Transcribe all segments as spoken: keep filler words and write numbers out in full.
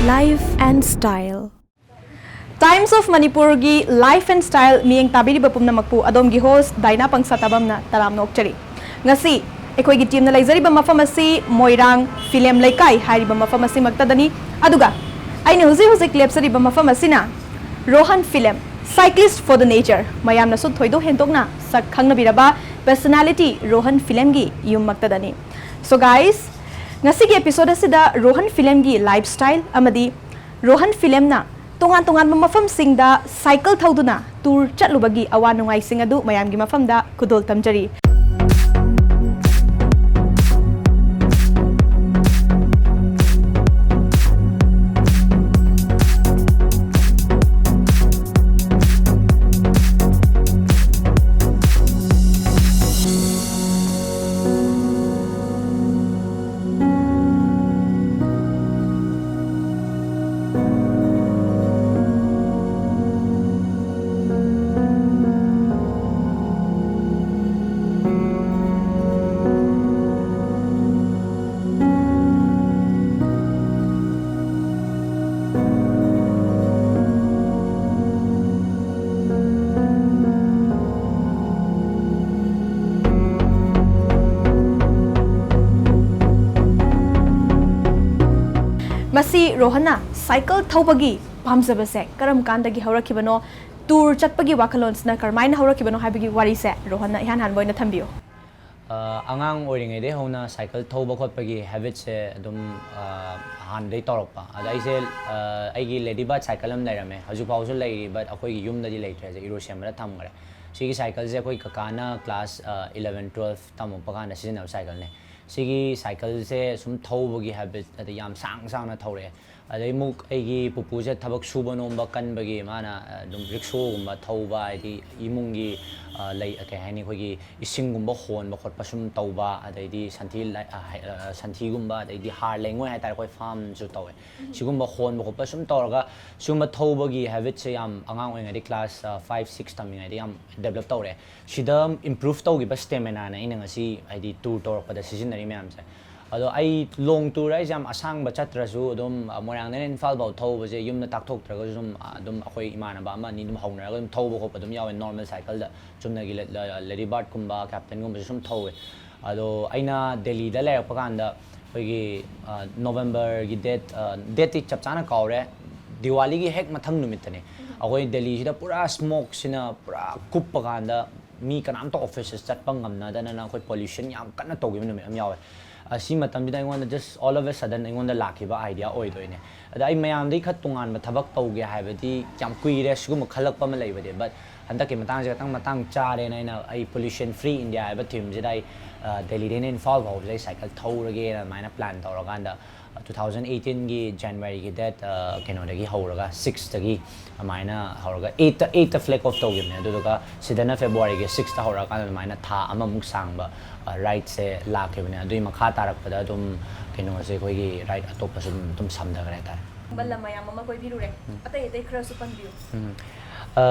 Life and Style. Times of Manipurꯒꯤ Life and Style ꯃꯤꯠꯌꯦꯡ ꯇꯥꯕꯤꯔꯤꯕ ꯄꯨꯝꯅꯃꯛꯄꯨ ꯑꯗꯣꯝꯒꯤ host ꯗꯥꯏꯅꯥ ꯄꯪꯁꯥ ꯇꯥꯕꯝꯅ ꯇꯔꯥꯝꯅ ꯑꯣꯛꯆꯔꯤ꯫ ꯉꯁꯤ ꯑꯩꯈꯣꯏꯒꯤ teamꯅ ꯂꯩꯖꯔꯤꯕ ꯃꯐꯝ ꯑꯁꯤ ꯃꯣꯏꯔꯥꯡ ꯐꯤꯂꯦꯝ ꯂꯩꯀꯥꯏ ꯍꯥꯏꯔꯤꯕ ꯃꯐꯝ ꯑꯁꯤꯃꯛꯇꯗꯅꯤ꯫ ꯑꯗꯨꯒ ꯑꯩꯅ ꯍꯧꯖꯤꯛ ꯍꯧꯖꯤꯛ ꯂꯦꯞꯆꯔꯤꯕ ꯃꯐꯝ ꯑꯁꯤꯅ Rohan film, Cyclist for the Nature, ꯃꯌꯥꯝꯅꯁꯨ ꯊꯣꯏꯗꯣꯛ ꯍꯦꯟꯗꯣꯛꯅ ꯁꯛ ꯈꯪꯅꯕꯤꯔꯕ personality ꯔꯣꯍꯟ ꯐꯤꯂꯦꯝꯒꯤ ꯌꯨꯝꯃꯛꯇꯗꯅꯤ꯫ So guys, ꯉꯁꯤꯒꯤ episode ꯑꯁꯤꯗ ꯔꯣꯍꯟ ꯐꯤꯂꯦꯝꯒꯤ lifestyle ꯑꯃꯗꯤ ꯔꯣꯍꯟ ꯐꯤꯂꯦꯝꯅ ꯇꯣꯉꯥꯟ ꯇꯣꯉꯥꯟꯕ ꯃꯐꯝꯁꯤꯡꯗ cycle ꯊꯧꯗꯨꯅ tour ꯆꯠꯂꯨꯕꯒꯤ ꯑꯋꯥ ꯅꯨꯡꯉꯥꯏꯁꯤꯡ ꯑꯗꯨ ꯃꯌꯥꯝꯒꯤ ꯃꯐꯝꯗ ꯈꯨꯗꯣꯜ ꯇꯝꯖꯔꯤ꯫ ꯃꯁꯤ ꯔꯣꯍꯟꯅ cycle ꯊꯧꯕꯒꯤ ꯄꯥꯝꯖꯕꯁꯦ ꯀꯔꯝ ꯀꯥꯟꯗꯒꯤ ꯍꯧꯔꯛꯈꯤꯕꯅꯣ? Tour ꯆꯠꯄꯒꯤ ꯋꯥꯈꯜꯂꯣꯟꯁꯤꯅ ꯀꯔꯝꯍꯥꯏꯅ ꯍꯧꯔꯛꯈꯤꯕꯅꯣ ꯍꯥꯏꯕꯒꯤ ꯋꯥꯔꯤꯁꯦ ꯔꯣꯍꯟꯅ ꯏꯍꯥꯟ ꯍꯥꯟꯕ ꯑꯣꯏꯅ ꯊꯝꯕꯤꯌꯨ꯫ ꯑ, ꯑꯉꯥꯡ ꯑꯣꯏꯔꯤꯉꯩꯗꯩ ꯍꯧꯅ cycle ꯊꯧꯕ ꯈꯣꯠꯄꯒꯤ habitꯁꯦ ꯑꯗꯨꯝ, ꯑ, ꯍꯥꯟꯅꯗꯩ ꯇꯧꯔꯛꯄ꯫ ꯑꯗ ꯑꯩꯁꯦ, ꯑ, ꯑꯩꯒꯤ Ladybird cycle ꯑꯃ ꯂꯩꯔꯝꯃꯦ, ꯍꯧꯖꯤꯛꯐꯥꯎꯁꯨ ꯂꯩꯔꯤ, but ꯑꯩꯈꯣꯏꯒꯤ ꯌꯨꯝꯗꯗꯤ ꯂꯩꯇ꯭ꯔꯦ, ꯍꯧꯖꯤꯛ ꯏꯔꯣꯏꯁꯦꯝꯕꯗ ꯊꯝꯈ꯭ꯔꯦ꯫ ꯁꯤꯒꯤ cycleꯁꯦ ꯑꯩꯈꯣꯏ ꯀꯀꯥꯅ class, ꯑ, eleven, twelve ꯇꯝꯃꯛꯄ ꯀꯥꯟꯗ ꯁꯤꯖꯤꯟꯅꯕ cycleꯅꯦ꯫ ꯁꯤꯒꯤ cycleꯁꯦ ꯁꯨꯝ ꯊꯧꯕꯒꯤ habit, ꯑꯗ ꯌꯥꯝ ꯁꯥꯡ ꯁꯥꯡꯅ ꯊꯧꯔꯛꯑꯦ꯫ ꯑꯗꯩ ꯑꯃꯨꯛ ꯑꯩꯒꯤ ꯄꯨꯄꯨꯁꯦ ꯊꯕꯛ ꯁꯨꯕ ꯅꯣꯝꯕ ꯀꯟꯕꯒꯤ ꯃꯥꯅ, ꯑ, ꯑꯗꯨꯝ ꯔꯤꯛꯁꯣꯒꯨꯝꯕ ꯊꯧꯕ, ꯍꯥꯏꯗꯤ ꯏꯃꯨꯡꯒꯤ, ꯑ, ꯂꯩ, ꯀꯩ ꯍꯥꯏꯅꯤ, ꯑꯩꯈꯣꯏꯒꯤ ꯏꯁꯤꯡꯒꯨꯝꯕ ꯍꯣꯟꯕ ꯈꯣꯠꯄ ꯁꯨꯝ ꯇꯧꯕ, ꯑꯗꯩꯗꯤ ꯁꯟꯊꯤ ꯂꯩ-, ꯑ, ꯍꯥꯏ-, ꯑ, ꯁꯟꯊꯤꯒꯨꯝꯕ, ꯑꯗꯩꯗꯤ ꯍꯥꯔ ꯂꯩꯉꯣꯏ ꯍꯥꯏꯇꯥꯔꯦ, ꯑꯩꯈꯣꯏ farmꯁꯨ ꯇꯧꯋꯦ꯫ ꯁꯤꯒꯨꯝꯕ ꯍꯣꯟꯕ ꯈꯣꯠꯄ ꯁꯨꯝ ꯇꯧꯔꯒ ꯁꯤꯒꯨꯝꯕ ꯊꯧꯕꯒꯤ habitꯁꯦ ꯌꯥꯝ ꯑꯉꯥꯡ ꯑꯣꯏꯔꯤꯉꯩꯗꯤ class, ꯑ, five, six ꯇꯝꯃꯤꯉꯩꯗ ꯌꯥꯝ develop ꯇꯧꯔꯦ꯫ ꯁꯤꯗ improve ꯇꯧꯈꯤꯕ staminaꯅ ꯑꯩꯅ ꯉꯁꯤ, ꯍꯥꯏꯗꯤ, tour ꯇꯧꯔꯛꯄꯗ ꯁꯤꯖꯤꯟꯅꯔꯤ ꯃꯌꯥꯝꯁꯦ꯫ ꯑꯗꯣ ꯑꯩ ꯂꯣꯡ ꯇꯨꯔ ꯍꯥꯏꯁꯦ ꯌꯥꯝ ꯑꯁꯥꯡꯕ ꯆꯠꯇ꯭ꯔꯁꯨ ꯑꯗꯨꯝ, ꯑ, ꯃꯣꯏꯔꯥꯡꯗꯩꯅ ꯏꯝꯐꯥꯜ ꯐꯥꯎ ꯊꯧꯕꯁꯦ ꯌꯨꯝꯗ ꯇꯥꯛꯊꯣꯛꯇ꯭ꯔꯒꯁꯨ ꯑꯗꯨꯝ, ꯑ, ꯑꯗꯨꯝ ꯑꯩꯈꯣꯏ ꯏꯃꯥꯟꯅꯕ ꯑꯃ ꯑꯅꯤ ꯑꯗꯨꯝ ꯍꯧꯅꯔꯒ ꯑꯗꯨꯝ ꯊꯧꯕ ꯈꯣꯠꯄ ꯑꯗꯨꯝ ꯌꯥꯎꯋꯦ, ꯅꯣꯔꯃꯦꯜ ꯁꯥꯏꯀꯜꯗ ꯆꯨꯝꯅꯒꯤ ꯂꯦ-, ꯂꯦ-, ꯂꯦꯗꯤ ꯕꯥꯔꯠꯀꯨꯝꯕ ꯀꯦꯞꯇꯟꯒꯨꯝꯕꯁꯨ ꯁꯨꯝ ꯊꯧꯋꯦ꯫ ꯑꯗꯣ ꯑꯩꯅ ꯗꯦꯜꯂꯤꯗ ꯂꯩꯔꯛꯄ ꯀꯥꯟꯗ ꯑꯩꯈꯣꯏꯒꯤ, ꯑ, ꯅꯣꯕꯦꯝꯕꯔꯒꯤ ꯗꯦꯠ, ꯑ, ꯗꯦꯠꯇꯤ ꯆꯞ ꯆꯥꯅ ꯀꯥꯎꯔꯦ, ꯗꯤꯋꯥꯂꯤꯒꯤ ꯍꯦꯛ ꯃꯊꯪ ꯅꯨꯃꯤꯠꯇꯅꯦ꯫ ꯑꯩꯈꯣꯏ ꯗꯦꯜꯂꯤꯁꯤꯗ ꯄꯨꯔꯥ ꯁ꯭ꯃꯣꯛꯁꯤꯅ ꯄꯨꯔꯥ ꯀꯨꯞꯄ ꯀꯥꯟꯗ ꯃꯤ ꯀꯅꯥꯝꯇ ꯑꯣꯐꯤꯁ ꯆꯠꯄ ꯉꯝꯅꯗꯅ ꯑꯩꯈꯣꯏ ꯄꯣꯂ꯭ꯌꯨꯁꯟ ꯌꯥꯝ ꯀꯟꯅ ꯇꯧꯈꯤꯕ ꯅꯨꯃꯤꯠ ꯑꯃ ꯌꯥꯎꯋꯦ꯫ ꯑꯁꯤ ꯃꯇꯝꯁꯤꯗ ꯑꯩꯉꯣꯟꯗ just all of a sudden ꯑꯩꯉꯣꯟꯗ ꯂꯥꯛꯈꯤꯕ ꯑꯥꯏꯗꯤꯌꯥ ꯑꯣꯏꯗꯣꯏꯅꯦ꯫ ꯑꯗ ꯑꯩ ꯃꯌꯥꯝꯗꯒꯤ ꯈꯔ ꯇꯣꯉꯥꯟꯕ ꯊꯕꯛ ꯇꯧꯒꯦ ꯍꯥꯏꯕꯗꯤ ꯌꯥꯝ ꯀꯨꯏꯔꯦ ꯁꯤꯒꯨꯝꯕ ꯈꯜꯂꯛꯄ ꯑꯃ ꯂꯩꯕꯗꯤ, but ꯍꯟꯗꯛꯀꯤ ꯃꯇꯥꯡꯁꯦ ꯈꯤꯇꯪ ꯃꯇꯥꯡ ꯆꯥꯔꯦꯅ ꯑꯩꯅ ꯑꯩ Pollution Free India ꯍꯥꯏꯕ ꯊꯤꯝꯁꯤꯗ ꯑꯩ, ꯑ, ꯗꯦꯜꯂꯤꯗꯩꯅ ꯏꯝꯐꯥꯜ ꯐꯥꯎꯕꯁꯦ ꯑꯩ ꯁꯥꯏꯀꯜ ꯊꯧꯔꯒꯦꯅ ꯑꯗꯨꯃꯥꯏꯅ ꯄ꯭ꯂꯥꯟ ꯇꯧꯔꯀꯥꯟꯗ, ꯇꯨ ꯊꯥꯎꯖꯟ ꯑꯩꯠꯇꯤꯟꯒꯤ ꯖꯅꯋꯥꯔꯤꯒꯤ ꯗꯦꯠ, ꯑ, ꯀꯩꯅꯣꯗꯒꯤ ꯍꯧꯔꯒ, ꯁꯤꯛꯁꯇꯒꯤ ꯑꯗꯨꯃꯥꯏꯅ ꯍꯧꯔꯒ ꯑꯩꯠꯇ, ꯑꯩꯠꯇ ꯐ꯭ꯂꯦꯛ ꯑꯣꯐ ꯇꯧꯈꯤꯕꯅꯦ꯫ ꯑꯗꯨꯗꯨꯒ ꯁꯤꯗꯅ ꯐꯦꯕ꯭ꯔꯨꯋꯥꯔꯤꯒꯤ ꯁꯤꯛꯁꯇ ꯍꯧꯔꯛꯑꯀꯥꯟꯗ ꯑꯗꯨꯃꯥꯏꯅ ꯊꯥ ꯑꯃꯃꯨꯛ ꯁꯥꯡꯕ, ꯑ, ꯔꯥꯏꯗꯁꯦ ꯂꯥꯛꯈꯤꯕꯅꯦ꯫ ꯑꯗꯨꯒꯤ ꯃꯈꯥ ꯇꯥꯔꯛꯄꯗ ꯑꯗꯨꯝ ꯀꯩꯅꯣꯁꯦ ꯑꯩꯈꯣꯏꯒꯤ ꯔꯥꯏꯗ ꯑꯇꯣꯞꯄꯁꯨ ꯑꯗꯨꯝ, ꯑꯗꯨꯝ ꯁꯝꯊꯈ꯭ꯔꯦ ꯍꯥꯏꯇꯥꯔꯦ꯫ ꯂꯝ ꯃꯌꯥꯝ ꯑꯃ ꯀꯣꯏꯕꯤꯔꯨꯔꯦ꯫ ꯎꯝ꯫ ꯑꯇꯩ ꯑꯇꯩ ꯈꯔꯁꯨ ꯄꯟꯕꯤꯌꯨ꯫ ꯎꯝ꯫ ꯑ,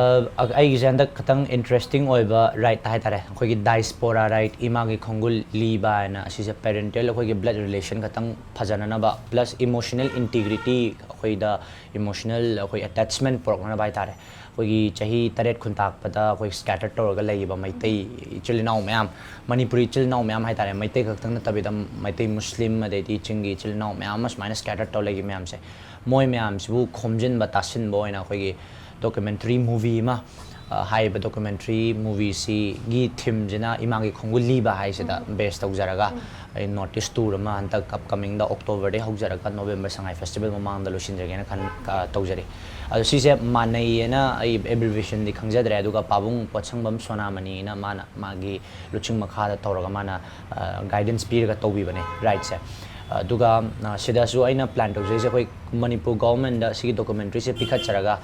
ꯑ, ꯑꯩꯒꯤꯁꯦ ꯍꯟꯗꯛ ꯈꯤꯇꯪ ꯏꯟꯇꯔꯦꯁꯇꯤꯡ ꯑꯣꯏꯕ ꯔꯥꯏꯗ ꯍꯥꯏꯇꯥꯔꯦ, ꯑꯩꯈꯣꯏꯒꯤ ꯗꯥꯏꯁꯄꯣꯔꯥ ꯔꯥꯏꯗ, ꯏꯃꯥꯒꯤ ꯈꯣꯡꯒꯨꯜ ꯂꯤꯕ ꯍꯥꯏꯅ꯫ ꯑꯁꯤꯁꯦ ꯄꯦꯔꯦꯟꯇꯦꯜ ꯑꯩꯈꯣꯏꯒꯤ ꯕ꯭ꯂꯗ ꯔꯤꯂꯦꯁꯟ ꯈꯤꯇꯪ ꯐꯖꯅꯅꯕ, ꯄ꯭ꯂꯁ ꯏꯃꯣꯁꯅꯦꯜ ꯏꯟꯇꯤꯒ꯭ꯔꯤꯇꯤ, ꯑꯩꯈꯣꯏꯗ ꯏꯃꯣꯁꯅꯦꯜ ꯑꯩꯈꯣꯏ ꯑꯦꯇꯦꯆꯃꯦꯟ ꯄꯨꯔꯛꯅꯅꯕ ꯍꯥꯏꯇꯥꯔꯦ꯫ ꯑꯩꯈꯣꯏꯒꯤ ꯆꯍꯤ ꯇꯔꯦꯠ ꯈꯨꯟꯇꯥꯛꯄꯗ ꯑꯩꯈꯣꯏ ꯁ꯭ꯀꯦꯇꯔ ꯇꯧꯔꯒ ꯂꯩꯈꯤꯕ ꯃꯩꯇꯩ ꯏꯆꯤꯜ ꯏꯅꯥꯎ ꯃꯌꯥꯝ, ꯃꯅꯤꯄꯨꯔꯤ ꯏꯆꯤꯜ ꯏꯅꯥꯎ ꯃꯌꯥꯝ ꯍꯥꯏꯇꯥꯔꯦ, ꯃꯩꯇꯩ ꯈꯛꯇꯪ ꯅꯠꯇꯕꯤꯗ ꯃꯩꯇꯩ, ꯃꯨꯁꯂꯤꯝ, ꯑꯗꯩꯗꯤ ꯆꯤꯡꯒꯤ ꯏꯆꯤꯜ ꯏꯅꯥꯎ ꯃꯌꯥꯝ ꯑꯃ ꯁꯨꯃꯥꯏꯅ ꯁ꯭ꯀꯦꯇꯔ ꯇꯧꯔ ꯂꯩꯈꯤꯕ ꯃꯌꯥꯝꯁꯦ, ꯃꯣꯏ ꯃꯌꯥꯝꯁꯤꯕꯨ ꯈꯣꯝꯖꯤꯟꯕ, ꯇꯥꯁꯤꯟꯕ ꯑꯣꯏꯅ ꯑꯩꯈꯣꯏꯒꯤ ꯗꯣꯀꯨꯃꯦꯟꯇꯔꯤ ꯃꯨꯚꯤ ꯑꯃ, ꯑ, ꯍꯥꯏꯔꯤꯕ ꯗꯣꯀꯨꯃꯦꯟꯇꯔꯤ ꯃꯨꯚꯤꯁꯤꯒꯤ ꯊꯤꯝꯁꯤꯅ ꯏꯃꯥꯒꯤ ꯈꯣꯡꯒꯨꯜ ꯂꯤꯕ ꯍꯥꯏꯁꯤꯗ ꯎꯝ꯫ ꯕꯦꯁ ꯇꯧꯖꯔꯒ, ꯎꯝ꯫ ꯑꯩ ꯅꯣꯔꯠ ꯏꯁ ꯇꯨꯔ ꯑꯃ ꯍꯟꯗꯛ ꯑꯞꯀꯃꯤꯡꯗ ꯑꯣꯛꯇꯣꯕꯔꯗꯩ ꯍꯧꯖꯔꯒ ꯅꯣꯕꯦꯝꯕꯔ ꯁꯉꯥꯏ ꯐꯦꯁꯇꯤꯚꯦꯜ ꯃꯃꯥꯡꯗ ꯂꯣꯏꯁꯤꯟꯖꯒꯦꯅ ꯈꯟ-, ꯑ, ꯇꯧꯖꯔꯤ꯫ ꯑꯗꯣ ꯁꯤꯁꯦ ꯃꯥꯟꯅꯩꯌꯦꯅ ꯑꯩ ꯑꯦꯕ꯭ꯔꯤꯚꯤꯌꯦꯁꯟꯗꯤ ꯈꯪꯖꯗ꯭ꯔꯦ, ꯑꯗꯨꯒ ꯄꯥꯕꯨꯡ ꯄꯣꯠꯁꯪꯕꯝ ꯁꯣꯅꯥꯃꯅꯤꯅ ꯃꯥꯅ ꯃꯥꯒꯤ ꯂꯨꯆꯤꯡ ꯃꯈꯥꯗ ꯇꯧꯔꯒ ꯃꯥꯅ, ꯑ, ꯒꯥꯏꯗꯦꯟꯁ ꯄꯤꯔꯒ ꯇꯧꯕꯤꯕꯅꯦ ꯔꯥꯏꯗꯁꯦ꯫ ꯑꯗꯨꯒ, ꯑ, ꯁꯤꯗꯁꯨ ꯑꯩꯅ ꯄ꯭ꯂꯥꯟ ꯇꯧꯖꯔꯤꯁꯦ ꯑꯩꯈꯣꯏ ꯃꯅꯤꯄꯨꯔ ꯒꯣꯚꯔꯟꯃꯦꯟꯗ ꯁꯤꯒꯤ ꯗꯣꯀꯨꯃꯦꯟꯇꯔꯤꯁꯦ ꯄꯤꯈꯠꯆꯔꯒ,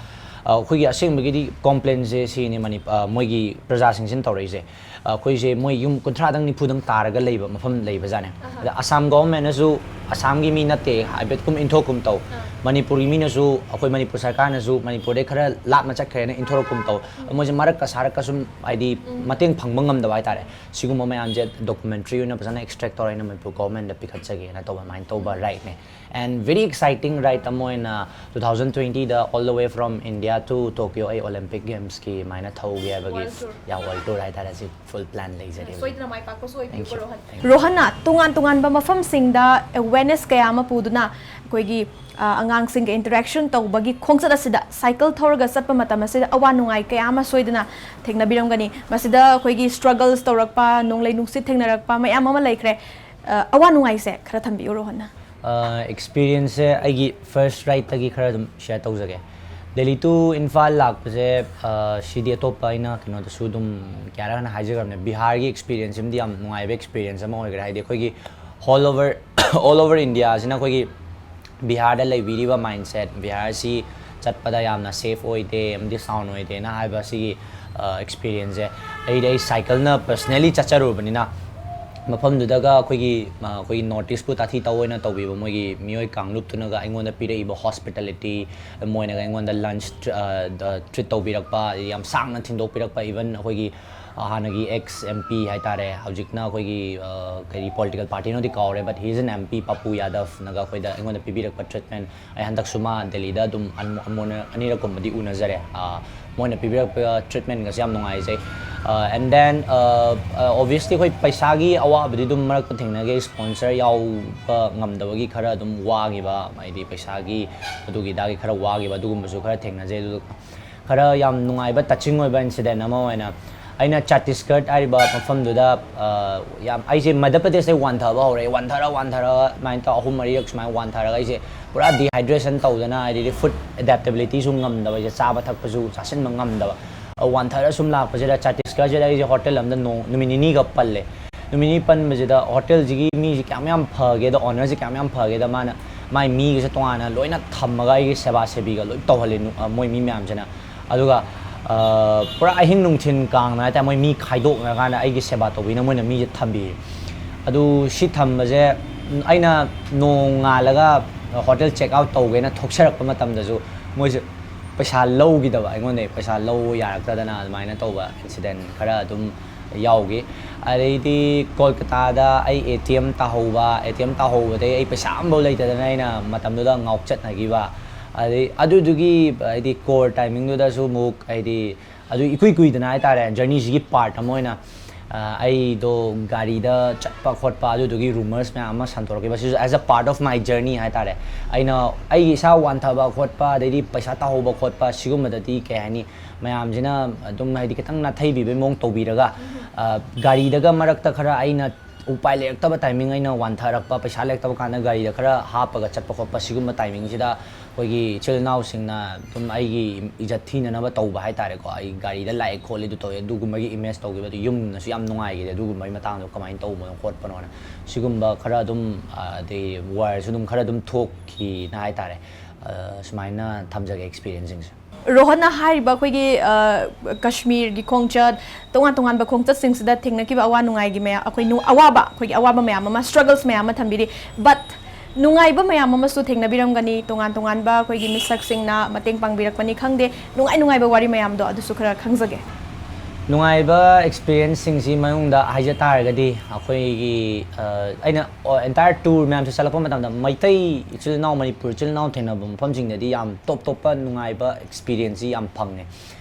ꯑ, ꯑꯩꯈꯣꯏꯒꯤ ꯑꯁꯦꯡꯕꯒꯤꯗꯤ ꯀꯣꯝꯄ꯭ꯂꯦꯟꯁꯦ ꯁꯤꯅꯤ, ꯃꯅꯤ-, ꯑ, ꯃꯣꯏꯒꯤ ꯄ꯭ꯔꯖꯥꯁꯤꯡꯁꯤꯅ ꯇꯧꯔꯛꯏꯁꯦ꯫ ꯑ, ꯑꯩꯈꯣꯏꯁꯦ ꯃꯣꯏ ꯌꯨꯝ ꯀꯨꯟꯊ꯭ꯔꯥꯗꯪ ꯅꯤꯐꯨꯗꯪ ꯇꯥꯔꯒ ꯂꯩꯕ ꯃꯐꯝ ꯂꯩꯕꯖꯥꯠꯅꯦ꯫ ꯑꯍꯥ꯫ ꯑꯗ ꯑꯁꯥꯝ ꯒꯣꯚꯔꯟꯃꯦꯟꯅꯁꯨ ꯑꯁꯥꯝꯒꯤ ꯃꯤ ꯅꯠꯇꯦ ꯍꯥꯏꯐꯦꯠꯀꯨꯝ ꯏꯟꯊꯣꯛꯀꯨꯝ ꯇꯧ꯫ ꯃꯅꯤꯄꯨꯔꯒꯤ ꯃꯤꯅꯁꯨ, ꯑꯩꯈꯣꯏ ꯃꯅꯤꯄꯨꯔ ꯁꯔꯀꯥꯔꯅꯁꯨ ꯃꯅꯤꯄꯨꯔꯗꯩ ꯈꯔ ꯂꯥꯞꯅ ꯆꯠꯈ꯭ꯔꯦꯅ ꯏꯟꯊꯣꯔꯛꯀꯨꯝ ꯇꯧ꯫ ꯃꯣꯏꯁꯦ ꯃꯔꯛꯀ ꯁꯥꯔꯛꯀ ꯁꯨꯝ, ꯍꯥꯏꯗꯤ, ꯃꯇꯦꯡ ꯐꯪꯕ ꯉꯝꯗꯕ ꯍꯥꯏꯇꯥꯔꯦ꯫ ꯁꯤꯒꯨꯝꯕ ꯃꯌꯥꯝꯁꯦ documentary ꯑꯣꯏꯅ ꯐꯖꯅ extract ꯇꯧꯔ ꯑꯩꯅ ꯃꯅꯤꯄꯨꯔ government ꯗ ꯄꯤꯈꯠꯆꯒꯦꯅ ꯇꯧꯕ, ꯑꯗꯨꯃꯥꯏꯅ ꯇꯧꯕ ride ꯅꯦ꯫ And very exciting ride ꯑꯃ ꯑꯣꯏꯅ two thousand twenty the all the way from India to Tokyo ꯑꯩ Olympic Games ꯀꯤ ꯑꯗꯨꯃꯥꯏꯅ ꯊꯧꯒꯦ ꯍꯥꯏꯕꯒꯤ, world tour꯫ ꯌꯥ, world tour ꯍꯥꯏꯇꯥꯔꯦ, ꯁꯤ full plan ꯂꯩꯖꯔꯤ ꯍꯧꯖꯤꯛ꯫ ꯁꯣꯏꯗꯅ ꯃꯥꯏ ꯄꯥꯛꯄꯁꯨ ꯑꯣꯏꯕꯤꯌꯨꯀꯣ, Thank you꯫ Rohan. Thank you꯫ ꯔꯣꯍꯟꯅ ꯇꯣꯉꯥꯟ ꯇꯣꯉꯥꯟꯕ ꯃꯐꯝꯁꯤꯡꯗ awareness ꯀꯌꯥ ꯑꯃ ꯄꯨꯗꯨꯅ ꯑꯩꯈꯣꯏꯒꯤ, ꯑ, ꯑꯉꯥꯡꯁꯤꯡꯒ interaction ꯇꯧꯕꯒꯤ ꯈꯣꯡꯆꯠ ꯑꯁꯤꯗ, cycle ꯊꯧꯔꯒ ꯆꯠꯄ ꯃꯇꯝ ꯑꯁꯤꯗ ꯑꯋꯥ ꯅꯨꯡꯉꯥꯏ ꯀꯌꯥ ꯑꯃ ꯁꯣꯏꯗꯅ ꯊꯦꯡꯅꯕꯤꯔꯝꯒꯅꯤ꯫ ꯃꯁꯤꯗ ꯑꯩꯈꯣꯏꯒꯤ struggles ꯇꯧꯔꯛꯄ, ꯅꯣꯡꯂꯩ ꯅꯨꯡꯁꯤꯠ ꯊꯦꯡꯅꯔꯛꯄ ꯃꯌꯥꯝ ꯑꯃ ꯂꯩꯈ꯭ꯔꯦ꯫ ꯑ, ꯑꯋꯥ ꯅꯨꯡꯉꯥꯏꯁꯦ ꯈꯔ ꯊꯝꯕꯤꯌꯨ, ꯔꯣꯍꯟꯅ꯫ ꯑ, experience ꯁꯦ ꯑꯩꯒꯤ first ride ꯇꯒꯤ ꯈꯔ ꯑꯗꯨꯝ share ꯇꯧꯖꯒꯦ꯫ ꯗꯦꯜꯂꯤ to ꯏꯝꯐꯥꯜ ꯂꯥꯛꯄꯁꯦ, ꯑ, ꯁꯤꯗꯤ ꯑꯇꯣꯞꯄ ꯑꯩꯅ ꯀꯩꯅꯣꯗꯁꯨ ꯑꯗꯨꯝ ꯀꯌꯥꯔꯛ ꯍꯥꯟꯅ ꯍꯥꯏꯖꯈ꯭ꯔꯕꯅꯦ, ꯕꯤꯍꯥꯔꯒꯤ experience ꯁꯤꯃꯗꯤ ꯌꯥꯝ ꯅꯨꯡꯉꯥꯏꯕ experience ꯑꯃ ꯑꯣꯏꯈ꯭ꯔꯦ꯫ ꯍꯥꯏꯗꯤ ꯑꯩꯈꯣꯏꯒꯤ all over, all over India ꯁꯤꯅ ꯑꯩꯈꯣꯏꯒꯤ ꯕꯤꯍꯥꯔꯗ ꯂꯩꯕꯤꯔꯤꯕ mindset, ꯕꯤꯍꯥꯔꯁꯤ ꯆꯠꯄꯗ ꯌꯥꯝꯅ safe ꯑꯣꯏꯗꯦ ꯑꯃꯗꯤ sound ꯑꯣꯏꯗꯦꯅ ꯍꯥꯏꯕ ꯁꯤꯒꯤ, ꯑ, experience ꯁꯦ ꯑꯩꯗꯤ, ꯑꯩ cycle ꯅ personally ꯆꯠꯆꯔꯨꯕꯅꯤꯅ, ꯃꯐꯝꯗꯨꯗꯒ ꯑꯩꯈꯣꯏꯒꯤ, ꯑ, ꯑꯩꯈꯣꯏꯒꯤ North East ꯄꯨ ꯇꯥꯊꯤ ꯇꯧ ꯑꯣꯏꯅ ꯇꯧꯕꯤꯕ ꯃꯣꯏꯒꯤ ꯃꯤꯑꯣꯏ ꯀꯥꯡꯂꯨꯞꯇꯨꯅꯒ ꯑꯩꯉꯣꯟꯗ ꯄꯤꯔꯛꯏꯕ hospitality, ꯃꯣꯏꯅꯒ ꯑꯩꯉꯣꯟꯗ lunch, ꯑ, ꯗ treat ꯇꯧꯕꯤꯔꯛꯄ, ꯌꯥꯝ ꯁꯥꯡꯅ ꯊꯤꯟꯗꯣꯛꯄꯤꯔꯛꯄ, even ꯑꯩꯈꯣꯏꯒꯤ, ꯑ, ꯍꯥꯟꯅꯒꯤ ex M P ꯍꯥꯏꯇꯥꯔꯦ, ꯍꯧꯖꯤꯛꯅ ꯑꯩꯈꯣꯏꯒꯤ, ꯑ, ꯀꯔꯤ political party ꯅꯣꯗꯤ ꯀꯥꯎꯔꯦ, but he is an M P, ꯄꯥꯄꯨ ꯌꯥꯗꯕꯅꯒ ꯑꯩꯈꯣꯏꯗ, ꯑꯩꯉꯣꯟꯗ ꯄꯤꯕꯤꯔꯛꯄ treatment, ꯑꯩ ꯍꯟꯗꯛꯁꯨ ꯃꯥ ꯗꯦꯜꯂꯤꯗ ꯑꯗꯨꯝ ꯑꯟ-, ꯑꯃꯨꯛ ꯑꯅꯤꯔꯛꯀꯨꯝꯕꯗꯤ ꯎꯅꯖꯔꯦ꯫ ꯑ, ꯃꯣꯏꯅ ꯄꯤꯕꯤꯔꯛꯄ treatment ꯒꯁꯦ ꯌꯥꯝ ꯅꯨꯡꯉꯥꯏꯖꯩ꯫ ꯑ, and then, ꯑ, ꯑ, obviously ꯑꯩꯈꯣꯏ ꯄꯩꯁꯥꯒꯤ ꯑꯋꯥꯕꯗꯤ ꯑꯗꯨꯝ ꯃꯔꯛꯇ ꯊꯦꯡꯅꯈꯤ, sponsor ꯌꯥꯎꯕ ꯉꯝꯗꯕꯒꯤ ꯈꯔ ꯑꯗꯨꯝ ꯋꯥꯈꯤꯕ, ꯍꯥꯏꯗꯤ ꯄꯩꯁꯥꯒꯤ ꯑꯗꯨꯒꯤ ꯑꯗꯥꯒꯤ ꯈꯔ ꯋꯥꯈꯤꯕ, ꯑꯗꯨꯒꯨꯝꯕꯁꯨ ꯈꯔ ꯊꯦꯡꯅꯖꯩ꯫ ꯑꯗꯨꯒ ꯈꯔ ꯌꯥꯝ ꯅꯨꯡꯉꯥꯏꯕ, touching ꯑꯣꯏꯕ incident ꯑꯃ ꯑꯣꯏꯅ, ꯑꯩꯅ ꯆꯇꯤꯁꯒꯔ ꯍꯥꯏꯔꯤꯕ ꯃꯐꯝꯗꯨꯗ, ꯑ, ꯌꯥꯝ, ꯑꯩꯁꯦ ꯃꯙ꯭ꯌ ꯄ꯭ꯔꯗꯦꯁꯇꯩ ꯋꯥꯟꯊꯕ ꯍꯧꯔꯛꯑꯦ, ꯋꯥꯟꯊꯔ ꯋꯥꯟꯊꯔꯒ ꯑꯗꯨꯃꯥꯏꯅ ꯇꯧꯔ ꯑꯍꯨꯝ ꯃꯔꯤꯔꯛ ꯁꯨꯃꯥꯏꯅ ꯋꯥꯟꯊꯔꯒ ꯑꯩꯁꯦ ꯄꯨꯔꯥ dehydration ꯇꯧꯗꯅ, ꯑꯗꯩꯗꯤ food adaptability ꯁꯨ ꯉꯝꯗꯕ, ꯑꯩꯁꯦ ꯆꯥꯕ ꯊꯛꯄꯁꯨ ꯆꯥꯁꯤꯟꯕ ꯉꯝꯗꯕ꯫ ꯑ, ꯋꯥꯟꯊꯔ ꯁꯨꯝ ꯂꯥꯛꯄꯁꯤꯗ ꯆꯇꯤꯁꯒꯔꯁꯤꯗ ꯑꯩꯁꯦ hotel ꯑꯃꯗ ꯅꯣꯡ-, ꯅꯨꯃꯤꯠ ꯅꯤꯅꯤꯒ ꯄꯜꯂꯦ꯫ ꯅꯨꯃꯤꯠ ꯅꯤꯅꯤ ꯄꯟꯕꯁꯤꯗ hotel ꯁꯤꯒꯤ ꯃꯤꯁꯤ ꯀꯌꯥꯝ ꯌꯥꯝ ꯐꯒꯦꯗ, owner ꯁꯤ ꯀꯌꯥꯝ ꯌꯥꯝ ꯐꯒꯦꯗ, ꯃꯥꯅ ꯃꯥꯏ ꯃꯤꯒꯁꯦ ꯇꯣꯉꯥꯟꯅ ꯂꯣꯏꯅ ꯊꯝꯃꯒ ꯑꯩꯒꯤ ꯁꯦꯕꯥ ꯁꯦꯕꯤꯒ ꯂꯣꯏ ꯇꯧꯍꯜꯂꯦ, ꯅꯨ-, ꯑ, ꯃꯣꯏ ꯃꯤ ꯃꯌꯥꯝꯁꯤꯅ꯫ ꯑꯗꯨꯒ, ꯑ, ꯄꯨꯔꯥ ꯑꯍꯤꯡ ꯅꯨꯡꯊꯤꯟ ꯀꯥꯡꯅ ꯍꯥꯏꯇꯥꯔꯦ, ꯃꯣꯏ ꯃꯤ ꯈꯥꯏꯗꯣꯛꯅꯔꯀꯥꯟꯗ ꯑꯩꯒꯤ ꯁꯦꯕꯥ ꯇꯧꯕꯤꯅ ꯃꯣꯏꯅ ꯃꯤꯁꯦ ꯊꯝꯕꯤꯔꯦ꯫ ꯑꯗꯨ ꯁꯤ ꯊꯝꯕꯁꯦ, ꯑꯩꯅ ꯅꯣꯡꯉꯥꯜꯂꯒ ꯍꯣꯇꯦꯜ ꯆꯦꯛ ꯑꯥꯎꯠ ꯇꯧꯒꯦꯅ ꯊꯣꯛꯆꯔꯛꯄ ꯃꯇꯝꯗꯁꯨ ꯃꯣꯏꯁꯦ ꯄꯩꯁꯥ ꯂꯧꯈꯤꯗꯕ, ꯑꯩꯉꯣꯟꯗꯒꯤ ꯄꯩꯁꯥ ꯂꯧꯕ ꯌꯥꯔꯛꯇꯗꯅ ꯑꯗꯨꯃꯥꯏꯅ ꯇꯧꯕ ꯏꯟꯁꯤꯗꯦꯟ ꯈꯔ ꯑꯗꯨꯝ ꯌꯥꯎꯈꯤ꯫ ꯑꯗꯩꯗꯤ ꯀꯣꯜꯀꯇꯥꯗ ꯑꯩ ꯑꯦ ꯇꯤ ꯑꯦꯝ ꯇꯥꯍꯧꯕ, ꯑꯦ ꯇꯤ ꯑꯦꯝ ꯇꯥꯍꯧꯕꯗꯩ ꯑꯩ ꯄꯩꯁꯥ ꯑꯃꯐꯥꯎ ꯂꯩꯇꯗꯅ ꯑꯩꯅ ꯃꯇꯝꯗꯨꯗ ꯉꯥꯎꯆꯠꯅꯈꯤꯕ꯫ ꯑꯗꯩ ꯑꯗꯨꯗꯨꯒꯤ ꯍꯥꯏꯗꯤ ꯀꯣꯔ ꯇꯥꯏꯃꯤꯡꯗꯨꯗꯁꯨ ꯑꯃꯨꯛ ꯍꯥꯏꯗꯤ ꯑꯗꯨ ꯏꯀꯨꯏ ꯀꯨꯏꯗꯅ ꯍꯥꯏꯇꯥꯔꯦ, ꯖꯔꯅꯤꯁꯤꯒꯤ ꯄꯥꯔꯠ ꯑꯃ ꯑꯣꯏꯅ ꯑ, ꯑꯩꯗꯣ ꯒꯥꯔꯤꯗ ꯆꯠꯄ ꯈꯣꯠꯄ ꯑꯗꯨꯗꯨꯒꯤ ꯔꯨꯃꯔꯁ ꯃꯌꯥꯝ ꯑꯃ ꯁꯟꯗꯣꯔꯛꯈꯤꯕ, ꯁꯤꯁꯨ as a part of my journey ꯍꯥꯏꯇꯥꯔꯦ꯫ ꯑꯩꯅ ꯑꯩꯒꯤ ꯏꯁꯥ ꯋꯥꯟꯊꯕ ꯈꯣꯠꯄ, ꯑꯗꯩꯗꯤ ꯄꯩꯁꯥ ꯇꯥꯍꯧꯕ ꯈꯣꯠꯄ, ꯁꯤꯒꯨꯝꯕꯗꯗꯤ ꯀꯩ ꯍꯥꯏꯅꯤ, ꯃꯌꯥꯝꯁꯤꯅ ꯑꯗꯨꯝ ꯍꯥꯏꯗꯤ ꯈꯤꯇꯪ ꯅꯥꯊꯩꯕꯤꯕꯩ ꯃꯑꯣꯡ ꯇꯧꯕꯤꯔꯒ, ꯑ, ꯒꯥꯔꯤꯗꯒ ꯃꯔꯛꯇ ꯈꯔ ꯑꯩꯅ ꯎꯄꯥꯏ ꯂꯩꯔꯛꯇꯕ ꯇꯥꯏꯃꯤꯡ, ꯑꯩꯅ ꯋꯥꯟꯊꯔꯛꯄ, ꯄꯩꯁꯥ ꯂꯩꯔꯛꯇꯕ ꯀꯥꯟꯗ ꯒꯥꯔꯤꯗ ꯈꯔ ꯍꯥꯞꯄꯒ ꯆꯠꯄ ꯈꯣꯠꯄ, ꯁꯤꯒꯨꯝꯕ ꯇꯥꯏꯃꯤꯡꯁꯤꯗ ꯑꯩꯈꯣꯏꯒꯤ ꯏꯆꯤꯜ ꯏꯅꯥꯎꯁꯤꯡꯅ ꯑꯗꯨꯝ ꯑꯩꯒꯤ ꯏꯖꯠ ꯊꯤꯅꯅꯕ ꯇꯧꯕ ꯍꯥꯏꯇꯥꯔꯦꯀꯣ, ꯑꯩ ꯒꯥꯔꯤꯗ ꯂꯥꯛꯑꯦ ꯈꯣꯠꯂꯦ ꯑꯗꯨ ꯇꯧꯋꯦ, ꯑꯗꯨꯒꯨꯝꯕꯒꯤ ꯏꯃꯦꯖ ꯇꯧꯈꯤꯕ, ꯑꯗꯨ ꯌꯨꯝꯅꯁꯨ ꯌꯥꯝ ꯅꯨꯡꯉꯥꯏꯈꯤꯗꯦ ꯑꯗꯨꯒꯨꯝꯕꯒꯤ ꯃꯇꯥꯡꯗꯣ, ꯀꯃꯥꯏꯅ ꯇꯧꯕꯅꯣ ꯈꯣꯠꯄꯅꯣꯅ꯫ ꯁꯤꯒꯨꯝꯕ ꯈꯔ ꯑꯗꯨꯝ, ꯑ, ꯑꯗꯩ ꯋꯥꯔꯁꯨ ꯑꯗꯨꯝ ꯈꯔ ꯑꯗꯨꯝ ꯊꯣꯛꯈꯤꯅ ꯍꯥꯏꯇꯥꯔꯦ꯫ ꯑ, ꯁꯨꯃꯥꯏꯅ ꯊꯝꯖꯒꯦ ꯑꯦꯛꯁꯄꯤꯔꯤꯌꯦꯟꯁꯁꯤꯡꯁꯦ꯫ ꯔꯣꯍꯟꯅ ꯍꯥꯏꯔꯤꯕ ꯑꯩꯈꯣꯏꯒꯤ, ꯑ, ꯀꯥꯁꯃꯤꯔꯒꯤ ꯈꯣꯡꯆꯠ, ꯇꯣꯉꯥꯟ ꯇꯣꯉꯥꯟꯕ ꯈꯣꯡꯆꯠꯁꯤꯡꯁꯤꯗ ꯊꯦꯡꯅꯈꯤꯕ ꯑꯋꯥ ꯅꯨꯡꯉꯥꯏꯒꯤ ꯃꯌꯥꯝ, ꯑꯩꯈꯣꯏ ꯅꯨ-, ꯑꯋꯥꯕ, ꯑꯩꯈꯣꯏꯒꯤ ꯑꯋꯥꯕ ꯃꯌꯥꯝ ꯑꯃ, ꯁ꯭ꯇ꯭ꯔꯒꯜꯁ ꯃꯌꯥꯝ ꯑꯃ ꯊꯝꯕꯤꯔꯤ꯫ ꯕꯠ ꯅꯨꯡꯉꯥꯏꯕ ꯃꯌꯥꯝ ꯑꯃꯁꯨ ꯊꯦꯡꯅꯕꯤꯔꯝꯒꯅꯤ, ꯇꯣꯉꯥꯟ ꯇꯣꯉꯥꯟꯕ ꯑꯩꯈꯣꯏꯒꯤ ꯃꯤꯁꯛꯁꯤꯡꯅ ꯃꯇꯦꯡ ꯄꯥꯡꯕꯤꯔꯛꯄꯅꯤ ꯈꯪꯗꯦ, ꯅꯨꯡꯉꯥꯏ ꯅꯨꯡꯉꯥꯏꯕ ꯋꯥꯔꯤ ꯃꯌꯥꯝꯗꯣ ꯑꯗꯨꯁꯨ ꯈꯔ ꯈꯪꯖꯒꯦ꯫ ꯅꯨꯡꯉꯥꯏꯕ ꯑꯦꯛꯁꯄꯤꯔꯤꯌꯦꯟꯁꯁꯤꯡꯁꯤ ꯃꯅꯨꯡꯗ ꯍꯥꯏꯖ ꯇꯥꯔꯒꯗꯤ, ꯑꯩꯈꯣꯏꯒꯤ, ꯑ, ꯑꯩꯅ ꯑꯦꯟꯇꯥꯌꯔ ꯇꯨꯔ ꯃꯌꯥꯝꯁꯦ ꯆꯠꯂꯛꯄ ꯃꯇꯝꯗ ꯃꯩꯇꯩ ꯏꯆꯤꯜ ꯏꯅꯥꯎ, ꯃꯅꯤꯄꯨꯔ ꯏꯆꯤꯜ ꯏꯅꯥꯎ ꯊꯦꯡꯅꯕ ꯃꯐꯝꯁꯤꯡꯗꯗꯤ ꯌꯥꯝ ꯇꯣꯞ ꯇꯣꯞꯄ ꯅꯨꯡꯉꯥꯏꯕ ꯑꯦꯛꯁꯄꯤꯔꯤꯌꯦꯟꯁꯁꯤ ꯌꯥꯝ ꯐꯪꯉꯦ꯫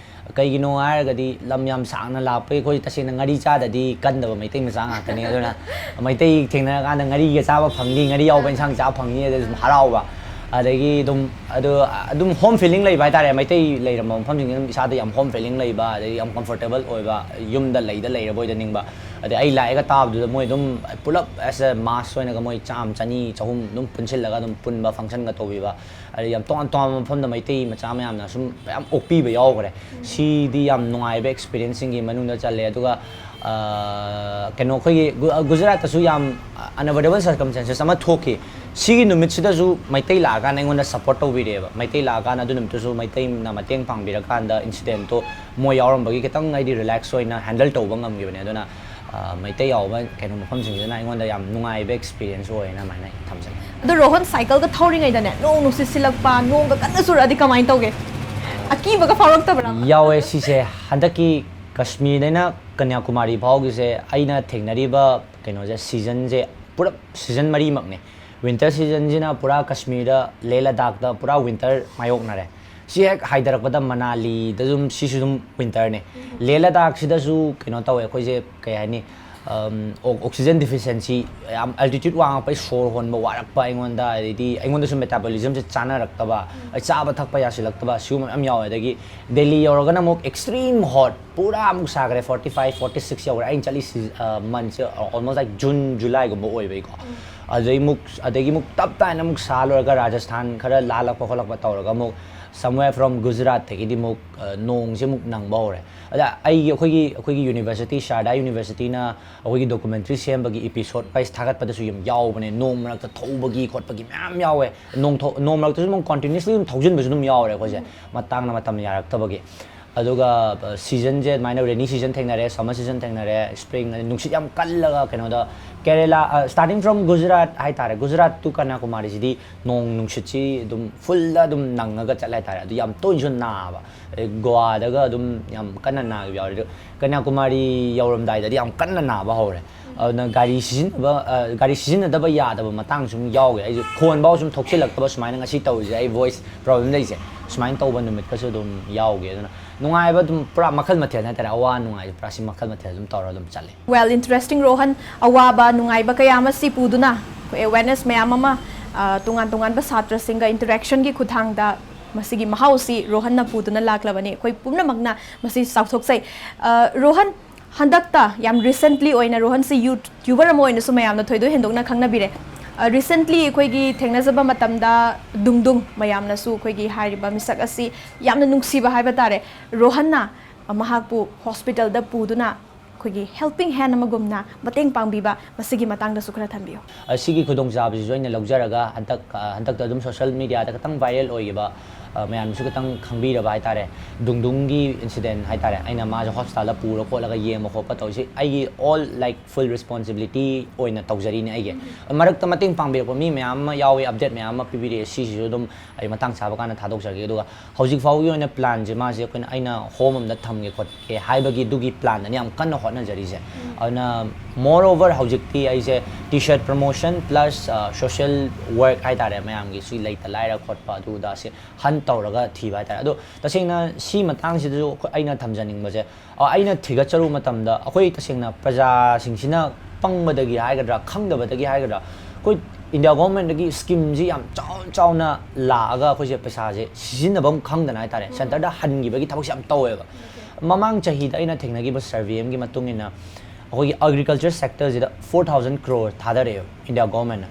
ꯀꯩꯒꯤꯅꯣ ꯍꯥꯏꯔꯒꯗꯤ ꯂꯝ ꯌꯥꯝ ꯁꯥꯡꯅ ꯂꯥꯛꯄꯒꯤ ꯑꯩꯈꯣꯏ ꯇꯁꯦꯡꯅ ꯉꯥꯔꯤ ꯆꯥꯗꯗꯤ ꯀꯟꯗꯕ ꯃꯩꯇꯩ ꯃꯆꯥ ꯉꯥꯛꯇꯅꯤ꯫ ꯑꯗꯨꯅ ꯃꯩꯇꯩ ꯊꯦꯡꯅꯔꯀꯥꯟꯗ ꯉꯥꯔꯤꯒ ꯆꯥꯕ ꯐꯪꯅꯤ, ꯉꯥꯔꯤ ꯌꯥꯎꯕ ꯏꯟꯁꯥꯡ ꯆꯥꯕ ꯐꯪꯅꯤ, ꯑꯗꯨ ꯁꯨꯝ ꯍꯔꯥꯎꯕ꯫ ꯑꯗꯒꯤ ꯑꯗꯨꯝ ꯑꯗꯨ ꯑꯗꯨꯝ ꯍꯣꯝ ꯐꯤꯂꯤꯡ ꯂꯩꯕ ꯍꯥꯏꯇꯥꯔꯦ꯫ ꯃꯩꯇꯩ ꯂꯩꯔꯝꯕ ꯃꯐꯝꯁꯤꯡꯁꯤ ꯑꯗꯨꯝ ꯏꯁꯥꯗ ꯌꯥꯝ ꯍꯣꯝ ꯐꯤꯂꯤꯡ ꯂꯩꯕ, ꯑꯗꯒꯤ ꯌꯥꯝ ꯀꯝꯐꯣꯔꯇꯦꯕꯜ ꯑꯣꯏꯕ, ꯌꯨꯝꯗ ꯂꯩꯗ ꯂꯩꯔꯕꯣꯏꯗ ꯅꯤꯡꯕ꯫ ꯑꯗꯩ ꯑꯩ ꯂꯥꯛꯑꯦꯒ ꯇꯥꯕꯗꯨꯗ ꯃꯣꯏ ꯑꯗꯨꯝ ꯄꯨꯂꯞ ꯑꯦꯁ ꯑꯦ ꯃꯥꯁ ꯑꯣꯏꯅꯒ ꯃꯣꯏ ꯆꯥꯝꯃ, ꯆꯅꯤ, ꯆꯍꯨꯝ ꯑꯗꯨꯝ ꯄꯨꯟꯁꯤꯜꯂꯒ ꯑꯗꯨꯝ ꯄꯨꯟꯕ, ꯐꯪꯁꯟꯒ ꯇꯧꯕꯤꯕ꯫ ꯑꯗꯩ ꯌꯥꯝ ꯇꯣꯉꯥꯟ ꯇꯣꯉꯥꯟꯕ ꯃꯐꯝꯗ ꯃꯩꯇꯩ ꯃꯆꯥ ꯃꯌꯥꯝꯅ ꯁꯨꯝ ꯃꯌꯥꯝ ꯑꯣꯛꯄꯤꯕ ꯌꯥꯎꯈ꯭ꯔꯦ꯫ ꯁꯤꯗꯤ ꯌꯥꯝ ꯅꯨꯡꯉꯥꯏꯕ ꯑꯦꯛꯁꯄꯤꯔꯤꯌꯦꯟꯁꯁꯤꯡꯒꯤ ꯃꯅꯨꯡꯗ ꯆꯜꯂꯦ꯫ ꯑꯗꯨꯒ, ꯑ, ꯀꯩꯅꯣ, ꯑꯩꯈꯣꯏꯒꯤ ꯒꯨ-, ꯒꯨꯖꯔꯥꯠꯇꯁꯨ ꯌꯥꯝ unavoidable circumstances ꯑꯃ ꯊꯣꯛꯈꯤ꯫ ꯁꯤꯒꯤ ꯅꯨꯃꯤꯠꯁꯤꯗꯁꯨ ꯃꯩꯇꯩ ꯂꯥꯛꯑꯀꯥꯟꯗ ꯑꯩꯉꯣꯟꯗ ꯁꯞꯄꯣꯔꯠ ꯇꯧꯕꯤꯔꯛꯑꯦꯕ꯫ ꯃꯩꯇꯩ ꯂꯥꯛꯑꯀꯥꯟꯗ ꯑꯗꯨ ꯅꯨꯃꯤꯠꯇꯨꯁꯨ ꯃꯩꯇꯩꯅ ꯃꯇꯦꯡ ꯄꯥꯡꯕꯤꯔꯀꯥꯟꯗ ꯏꯟꯁꯤꯗꯦꯟꯠꯇꯣ ꯃꯣꯏ ꯌꯥꯎꯔꯝꯕꯒꯤ ꯈꯤꯇꯪ ꯑꯩꯗꯤ ꯔꯤꯂꯦꯛꯁ ꯑꯣꯏꯅ ꯍꯦꯟꯗꯜ ꯇꯧꯕ ꯉꯝꯈꯤꯕꯅꯦ꯫ ꯑꯗꯨꯅ, ꯑ, ꯃꯩꯇꯩ ꯌꯥꯎꯕ ꯀꯩꯅꯣ ꯃꯐꯝꯁꯤꯡꯁꯤꯅ ꯑꯩꯉꯣꯟꯗ ꯌꯥꯝ ꯅꯨꯡꯉꯥꯏꯕ ꯑꯦꯛꯁꯄꯤꯔꯤꯌꯦꯟꯁ ꯑꯣꯏꯌꯦꯅ ꯑꯗꯨꯃꯥꯏꯅ ꯊꯝꯖꯒꯦ꯫ ꯑꯗꯣ ꯔꯣꯍꯟ, ꯁꯥꯏꯀꯜꯒ ꯊꯧꯔꯤꯉꯩꯗꯅꯦ, ꯅꯣꯡ ꯅꯨꯡꯁꯤꯠ ꯁꯤꯜꯂꯛꯄ, ꯅꯣꯡꯒ ꯀꯟꯅ ꯆꯨꯔꯛꯑꯗꯤ ꯀꯃꯥꯏꯅ ꯇꯧꯒꯦ? ꯑꯀꯤꯕꯒ ꯐꯥꯎꯔꯛꯇꯕ꯭ꯔꯥ? ꯌꯥꯎꯋꯦ꯫ ꯁꯤꯁꯦ ꯍꯟꯗꯛꯀꯤ ꯀꯁꯃꯤꯔꯗꯩꯅ ꯀꯟꯌꯥꯀꯨꯃꯥꯔꯤ ꯐꯥꯎꯒꯤꯁꯦ ꯑꯩꯅ ꯊꯦꯡꯅꯔꯤꯕ ꯀꯩꯅꯣꯁꯦ, ꯁꯤꯖꯟꯁꯦ ꯄꯨꯂꯞ ꯁꯤꯖꯟ ꯃꯔꯤꯃꯛꯅꯦ꯫ ꯋꯤꯟꯇꯔ ꯁꯤꯖꯟꯁꯤꯅ ꯄꯨꯔꯥ ꯀꯁꯃꯤꯔꯗ, ꯂꯦ ꯂꯗꯥꯛꯇ ꯄꯨꯔꯥ ꯋꯤꯟꯇꯔ ꯃꯥꯌꯣꯛꯅꯔꯦ꯫ ꯁꯤ ꯍꯦꯛ ꯍꯥꯏꯊꯔꯛꯄꯗ ꯃꯅꯥꯂꯤꯗ ꯑꯗꯨꯝ, ꯁꯤꯁꯨ ꯑꯗꯨꯝ ꯋꯤꯟꯇꯔꯅꯦ꯫ ꯂꯦ ꯂꯗꯥꯛꯁꯤꯗꯁꯨ ꯀꯩꯅꯣ ꯇꯧꯋꯦ, ꯑꯩꯈꯣꯏꯁꯦ ꯀꯩ ꯍꯥꯏꯅꯤ, ꯑꯣꯛꯁꯤꯖꯟ ꯗꯤꯐꯤꯁꯦꯟꯁꯤ, ꯌꯥꯝ ꯑꯦꯜꯇꯤꯇ꯭ꯌꯨꯠ ꯋꯥꯡꯉꯛꯄꯩ ꯁꯣꯔ ꯍꯣꯟꯕ ꯋꯥꯔꯛꯄ ꯑꯩꯉꯣꯟꯗ, ꯑꯗꯩꯗꯤ ꯑꯩꯉꯣꯟꯗꯁꯨ ꯃꯦꯇꯥꯕꯣꯂꯤꯖꯝꯁꯦ ꯆꯥꯅꯔꯛꯇꯕ, ꯑꯩ ꯆꯥꯕ ꯊꯛꯄ ꯌꯥꯁꯤꯜꯂꯛꯇꯕ, ꯁꯤꯒꯨꯝꯕ ꯃꯌꯥꯝ ꯌꯥꯎꯋꯦ꯫ ꯑꯗꯒꯤ ꯗꯦꯜꯂꯤ ꯌꯧꯔꯒꯅ ꯑꯃꯨꯛ ꯑꯦꯛꯁꯇ꯭ꯔꯤꯝ ꯍꯣꯠ, ꯄꯨꯔꯥ ꯑꯃꯨꯛ ꯁꯥꯈ꯭ꯔꯦ, ꯐꯣꯔꯇꯤ ꯐꯥꯏꯚ, ꯐꯣꯔꯇꯤ ꯁꯤꯛꯁ ꯌꯧꯔꯦ꯫ ꯑꯩꯅ ꯆꯠꯂꯤ ꯁꯤ ꯃꯟꯁꯦ ꯑꯣꯜꯃꯣꯁ ꯂꯥꯏꯛ ꯖꯨꯟ, ꯖꯨꯂꯥꯏꯒꯨꯝꯕ ꯑꯣꯏꯕꯩꯀꯣ꯫ ꯑꯗꯩ ꯑꯃꯨꯛ, ꯑꯗꯒꯤ ꯑꯃꯨꯛ ꯇꯞ ꯇꯥꯏꯅ ꯑꯃꯨꯛ ꯁꯥ ꯂꯣꯏꯔꯒ ꯔꯥꯖꯁꯊꯥꯟ ꯈꯔ ꯂꯥꯜꯂꯛꯄ ꯈꯣꯠꯂꯛꯄ ꯇꯧꯔꯒ ꯑꯃꯨꯛ somewhere from ꯒꯨꯖꯔꯥꯠꯇꯒꯤꯗꯤ ꯑꯃꯨꯛ, ꯑ, ꯅꯣꯡꯁꯦ ꯑꯃꯨꯛ ꯅꯪꯕ ꯍꯧꯔꯦ꯫ ꯑꯗ ꯑꯩꯒꯤ, ꯑꯩꯈꯣꯏꯒꯤ, ꯑꯩꯈꯣꯏꯒꯤ ꯌꯨꯅꯤꯚꯔꯁꯤꯇꯤ, ꯁꯥꯔꯗꯥ ꯌꯨꯅꯤꯚꯔꯁꯤꯇꯤꯅ ꯑꯩꯈꯣꯏꯒꯤ ꯗꯣꯀꯨꯃꯦꯟꯇ꯭ꯔꯤ ꯁꯦꯝꯕꯒꯤ ꯏꯄꯤꯁꯣꯠ ꯋꯥꯏꯁ ꯊꯥꯒꯠꯄꯗꯁꯨ ꯌꯥꯝ ꯌꯥꯎꯕꯅꯦ, ꯅꯣꯡ ꯃꯔꯛꯇ ꯊꯧꯕꯒꯤ ꯈꯣꯠꯄꯒꯤ ꯃꯌꯥꯝ ꯌꯥꯎꯋꯦ꯫ ꯅꯣꯡ ꯊꯧ-, ꯅꯣꯡ ꯃꯔꯛꯇꯁꯨ ꯑꯗꯨꯝ ꯀꯟꯇꯤꯅ꯭ꯌꯨꯁꯂꯤ ꯑꯗꯨꯝ ꯊꯧꯖꯤꯟꯕꯁꯨ ꯑꯗꯨꯝ ꯌꯥꯎꯔꯦ ꯑꯩꯈꯣꯏꯁꯦ, ꯃꯇꯥꯡꯅ ꯃꯇꯝ ꯌꯥꯔꯛꯇꯕꯒꯤ꯫ ꯑꯗꯨꯒ, ꯑ, ꯁꯤꯖꯟꯁꯦ ꯑꯗꯨꯃꯥꯏꯅ ꯔꯦꯅꯤ ꯁꯤꯖꯟ ꯊꯦꯡꯅꯔꯦ, ꯁꯝꯃꯔ ꯁꯤꯖꯟ ꯊꯦꯡꯅꯔꯦ, ꯁ꯭ꯄ꯭ꯔꯤꯡ, ꯑꯗꯩ ꯅꯨꯡꯁꯤꯠ ꯌꯥꯝ ꯀꯜꯂꯒ ꯀꯩꯅꯣꯗ ꯀꯦꯔꯦꯂꯥ, ꯑ, starting from ꯒꯨꯖꯔꯥꯠ ꯍꯥꯏꯇꯥꯔꯦ, ꯒꯨꯖꯔꯥꯠ to ꯀꯟꯌꯥꯀꯨꯃꯥꯔꯤꯁꯤꯗꯤ ꯅꯣꯡ ꯅꯨꯡꯁꯤꯠꯁꯤ ꯑꯗꯨꯝ ꯐꯨꯜꯗ ꯑꯗꯨꯝ ꯅꯪꯉꯒ ꯆꯠꯂꯦ ꯍꯥꯏꯇꯥꯔꯦ꯫ ꯑꯗꯨ ꯌꯥꯝ ꯇꯣꯏꯅꯁꯨ ꯅꯥꯕ, ꯑꯗꯩ ꯒꯣꯋꯥꯗꯒ ꯑꯗꯨꯝ ꯌꯥꯝ ꯀꯟꯅ ꯅꯥꯈꯤꯕ ꯌꯥꯎꯔꯦ꯫ ꯑꯗꯨ ꯀꯟꯌꯥꯀꯨꯃꯥꯔꯤ ꯌꯧꯔꯝꯗꯥꯏꯗꯗꯤ ꯌꯥꯝ ꯀꯟꯅ ꯅꯥꯕ ꯍꯧꯔꯦ꯫ ꯑꯗꯨꯅ ꯒꯥꯔꯤ ꯁꯤꯖꯤꯟꯅꯕ, ꯑ, ꯒꯥꯔꯤ ꯁꯤꯖꯤꯟꯅꯗꯕ ꯌꯥꯗꯕ ꯃꯇꯥꯡ ꯁꯨꯝ ꯌꯥꯎꯈ꯭ꯔꯦ꯫ ꯑꯩꯁꯦ ꯈꯣꯟꯐꯥꯎ ꯁꯨꯝ ꯊꯣꯛꯆꯤꯜꯂꯛꯇꯕ, ꯁꯨꯃꯥꯏꯅ ꯉꯁꯤ ꯇꯧꯔꯤꯁꯦ, ꯑꯩ ꯚꯣꯏꯁ ꯄ꯭ꯔꯣꯕ꯭ꯂꯦꯝ ꯂꯩꯁꯦ, ꯁꯨꯃꯥꯏꯅ ꯇꯧꯕ ꯅꯨꯃꯤꯠꯀꯁꯨ ꯑꯗꯨꯝ ꯌꯥꯎꯈꯤ꯫ ꯑꯗꯨꯅ ꯅꯨꯡꯉꯥꯏꯕ ꯑꯗꯨꯝ ꯄꯨꯔꯥ ꯃꯈꯜ ꯃꯊꯦꯜ ꯍꯥꯏꯇꯥꯔꯦ, ꯑꯋꯥ ꯅꯨꯡꯉꯥꯏ ꯄꯨꯔꯥ ꯁꯤ ꯃꯈꯜ ꯃꯊꯦꯜ ꯑꯗꯨꯝ ꯇꯧꯔ ꯑꯗꯨꯝ ꯆꯠꯂꯦ꯫ Well, interesting, Rohan. ꯑꯋꯥꯕ ꯅꯨꯡꯉꯥꯏꯕ ꯀꯌꯥ ꯑꯃꯁꯤ ꯄꯨꯗꯨꯅ ꯑꯩꯈꯣꯏ ꯑꯦꯋꯦꯔꯅꯦꯁ ꯃꯌꯥꯝ ꯑꯃ, ꯑ, ꯇꯣꯉꯥꯟ ꯇꯣꯉꯥꯟꯕ ꯁꯥꯇ꯭ꯔꯁꯤꯡꯒ ꯏꯟꯇꯔꯦꯛꯁꯟꯒꯤ ꯈꯨꯠꯊꯥꯡꯗ ꯃꯁꯤꯒꯤ ꯃꯍꯥꯎꯁꯤ ꯔꯣꯍꯟꯅ ꯄꯨꯗꯨꯅ ꯂꯥꯛꯂꯕꯅꯤ꯫ ꯑꯩꯈꯣꯏ ꯄꯨꯝꯅꯃꯛꯅ ꯃꯁꯤ ꯆꯥꯎꯊꯣꯛꯆꯩ꯫ ꯑ, ꯔꯣꯍꯟ, ꯍꯟꯗꯛꯇ ꯌꯥꯝ ꯔꯤꯁꯦꯟꯠꯂꯤ ꯑꯣꯏꯅ ꯔꯣꯍꯟꯁꯤ ꯌꯨꯇ꯭ꯌꯨꯕꯔ ꯑꯃ ꯑꯣꯏꯅꯁꯨ ꯃꯌꯥꯝꯅ ꯊꯣꯏꯗꯣꯛ ꯍꯦꯟꯗꯣꯛꯅ ꯈꯪꯅꯕꯤꯔꯦ꯫ ꯑ, ꯔꯤꯁꯦꯟꯠꯂꯤ ꯑꯩꯈꯣꯏꯒꯤ ꯊꯦꯡꯅꯖꯕ ꯃꯇꯝꯗ ꯗꯨꯡꯗꯨꯡ ꯃꯌꯥꯝꯅꯁꯨ ꯑꯩꯈꯣꯏꯒꯤ ꯍꯥꯏꯔꯤꯕ ꯃꯤꯁꯛ ꯑꯁꯤ ꯌꯥꯝꯅ ꯅꯨꯡꯁꯤꯕ ꯍꯥꯏꯕ ꯇꯥꯔꯦ, ꯔꯣꯍꯟꯅ, ꯑ, ꯃꯍꯥꯛꯄꯨ ꯍꯣꯁꯄꯤꯇꯥꯜꯗ ꯄꯨꯗꯨꯅ ꯑꯩꯈꯣꯏꯒꯤ ꯍꯦꯜꯄꯤꯡ ꯍꯦꯟ ꯑꯃꯒꯨꯝꯅ ꯃꯇꯦꯡ ꯄꯥꯡꯕꯤꯕ, ꯃꯁꯤꯒꯤ ꯃꯇꯥꯡꯗꯁꯨ ꯈꯔ ꯊꯝꯕꯤꯌꯨ꯫ ꯑꯁꯤꯒꯤ ꯈꯨꯗꯣꯡꯆꯥꯕꯁꯤꯁꯨ ꯑꯩꯅ ꯂꯧꯖꯔꯒ ꯍꯟꯗꯛ, ꯑ, ꯍꯟꯗꯛꯇ ꯑꯗꯨꯝ ꯁꯣꯁꯤꯌꯦꯜ ꯃꯤꯗꯤꯌꯥꯗ ꯈꯤꯇꯪ ꯚꯥꯏꯔꯦꯜ ꯑꯣꯏꯈꯤꯕ, ꯑ, ꯃꯌꯥꯝꯅꯁꯨ ꯈꯤꯇꯪ ꯈꯪꯕꯤꯔꯕ ꯍꯥꯏꯇꯥꯔꯦ, ꯗꯨꯡꯗꯨꯡꯒꯤ incident ꯍꯥꯏꯇꯥꯔꯦ, ꯑꯩꯅ ꯃꯥꯁꯦ hospitalꯗ ꯄꯨꯔ ꯈꯣꯠꯂꯒ ꯌꯦꯡꯕ ꯈꯣꯠꯄ ꯇꯧꯔꯤꯁꯦ ꯑꯩꯒꯤ all, like, full responsibility ꯑꯣꯏꯅ ꯇꯧꯖꯔꯤꯅꯦ ꯑꯩꯒꯤ꯫ ꯃꯔꯛꯇ ꯃꯇꯦꯡ ꯄꯥꯡꯕꯤꯔꯛꯄ ꯃꯤ ꯃꯌꯥꯝ ꯑꯃ ꯌꯥꯎꯋꯤ, update ꯃꯌꯥꯝ ꯑꯃ ꯄꯤꯕꯤꯔꯛꯑꯦ, ꯁꯤꯁꯤꯁꯨ ꯑꯗꯨꯝ ꯑꯩ ꯃꯇꯥꯡ ꯆꯥꯕ ꯀꯥꯟꯗ ꯊꯥꯗꯣꯛꯆꯔꯒꯦ꯫ ꯑꯗꯨꯒ ꯍꯧꯖꯤꯛ ꯐꯥꯎꯒꯤ ꯑꯣꯏꯅ planꯁꯦ ꯃꯥꯁꯦ ꯑꯩꯈꯣꯏꯅ, ꯑꯩꯅ home ꯑꯝꯗ ꯊꯝꯒꯦ ꯈꯣꯠꯀꯦ ꯍꯥꯏꯕꯒꯤꯗꯨꯒꯤ planꯗꯅꯤ ꯌꯥꯝ ꯀꯟꯅ ꯍꯣꯠꯅꯖꯔꯤꯁꯦ꯫ ꯑꯗꯨꯅ moreover ꯍꯧꯖꯤꯛꯇꯤ ꯑꯩꯁꯦ T-shirt promotion plus, ꯑ, social work ꯍꯥꯏꯇꯥꯔꯦ, ꯃꯌꯥꯝꯒꯤ ꯁꯤ ꯂꯩꯇ ꯂꯥꯏꯔ ꯈꯣꯠꯄ ꯑꯗꯨꯗ ꯁꯤ hunt ꯇꯧꯔꯒ ꯊꯤꯕ ꯍꯥꯏꯇꯥꯔꯦ꯫ ꯑꯗꯣ ꯇꯁꯦꯡꯅ ꯁꯤ ꯃꯇꯥꯡꯁꯤꯗꯁꯨ ꯑꯩꯈꯣꯏ, ꯑꯩꯅ ꯊꯝꯖꯅꯤꯡꯕꯁꯦ, ꯑ, ꯑꯩꯅ ꯊꯤꯒꯠꯆꯔꯨꯕ ꯃꯇꯝꯗ ꯑꯩꯈꯣꯏ ꯇꯁꯦꯡꯅ ꯄ꯭ꯔꯖꯥꯁꯤꯡꯁꯤꯅ ꯄꯪꯕꯗꯒꯤ ꯍꯥꯏꯒꯗ꯭ꯔꯥ, ꯈꯪꯗꯕꯗꯒꯤ ꯍꯥꯏꯒꯗ꯭ꯔꯥ, ꯑꯩꯈꯣꯏ India governmentꯗꯒꯤ schemeꯁꯤ ꯌꯥꯝ ꯆꯥꯎ ꯆꯥꯎꯅ ꯂꯥꯛꯑꯒ ꯑꯩꯈꯣꯏꯁꯦ ꯄꯩꯁꯥꯁꯦ ꯁꯤꯖꯤꯟꯅꯐꯝ ꯈꯪꯗꯅ ꯍꯥꯏꯇꯥꯔꯦ, centreꯗ ꯍꯟꯈꯤꯕꯒꯤ ꯊꯕꯛꯁꯦ ꯌꯥꯝ ꯇꯧꯋꯦꯕ꯫ ꯃꯃꯥꯡ ꯆꯍꯤꯗ ꯑꯩꯅ ꯊꯦꯡꯅꯈꯤꯕ survey ꯑꯃꯒꯤ ꯃꯇꯨꯡ ꯏꯟꯅ ꯑꯩꯈꯣꯏꯒꯤ agriculture sectorꯁꯤꯗ four thousand crore ꯊꯥꯗꯔꯛꯑꯦꯕ India governmentꯅ꯫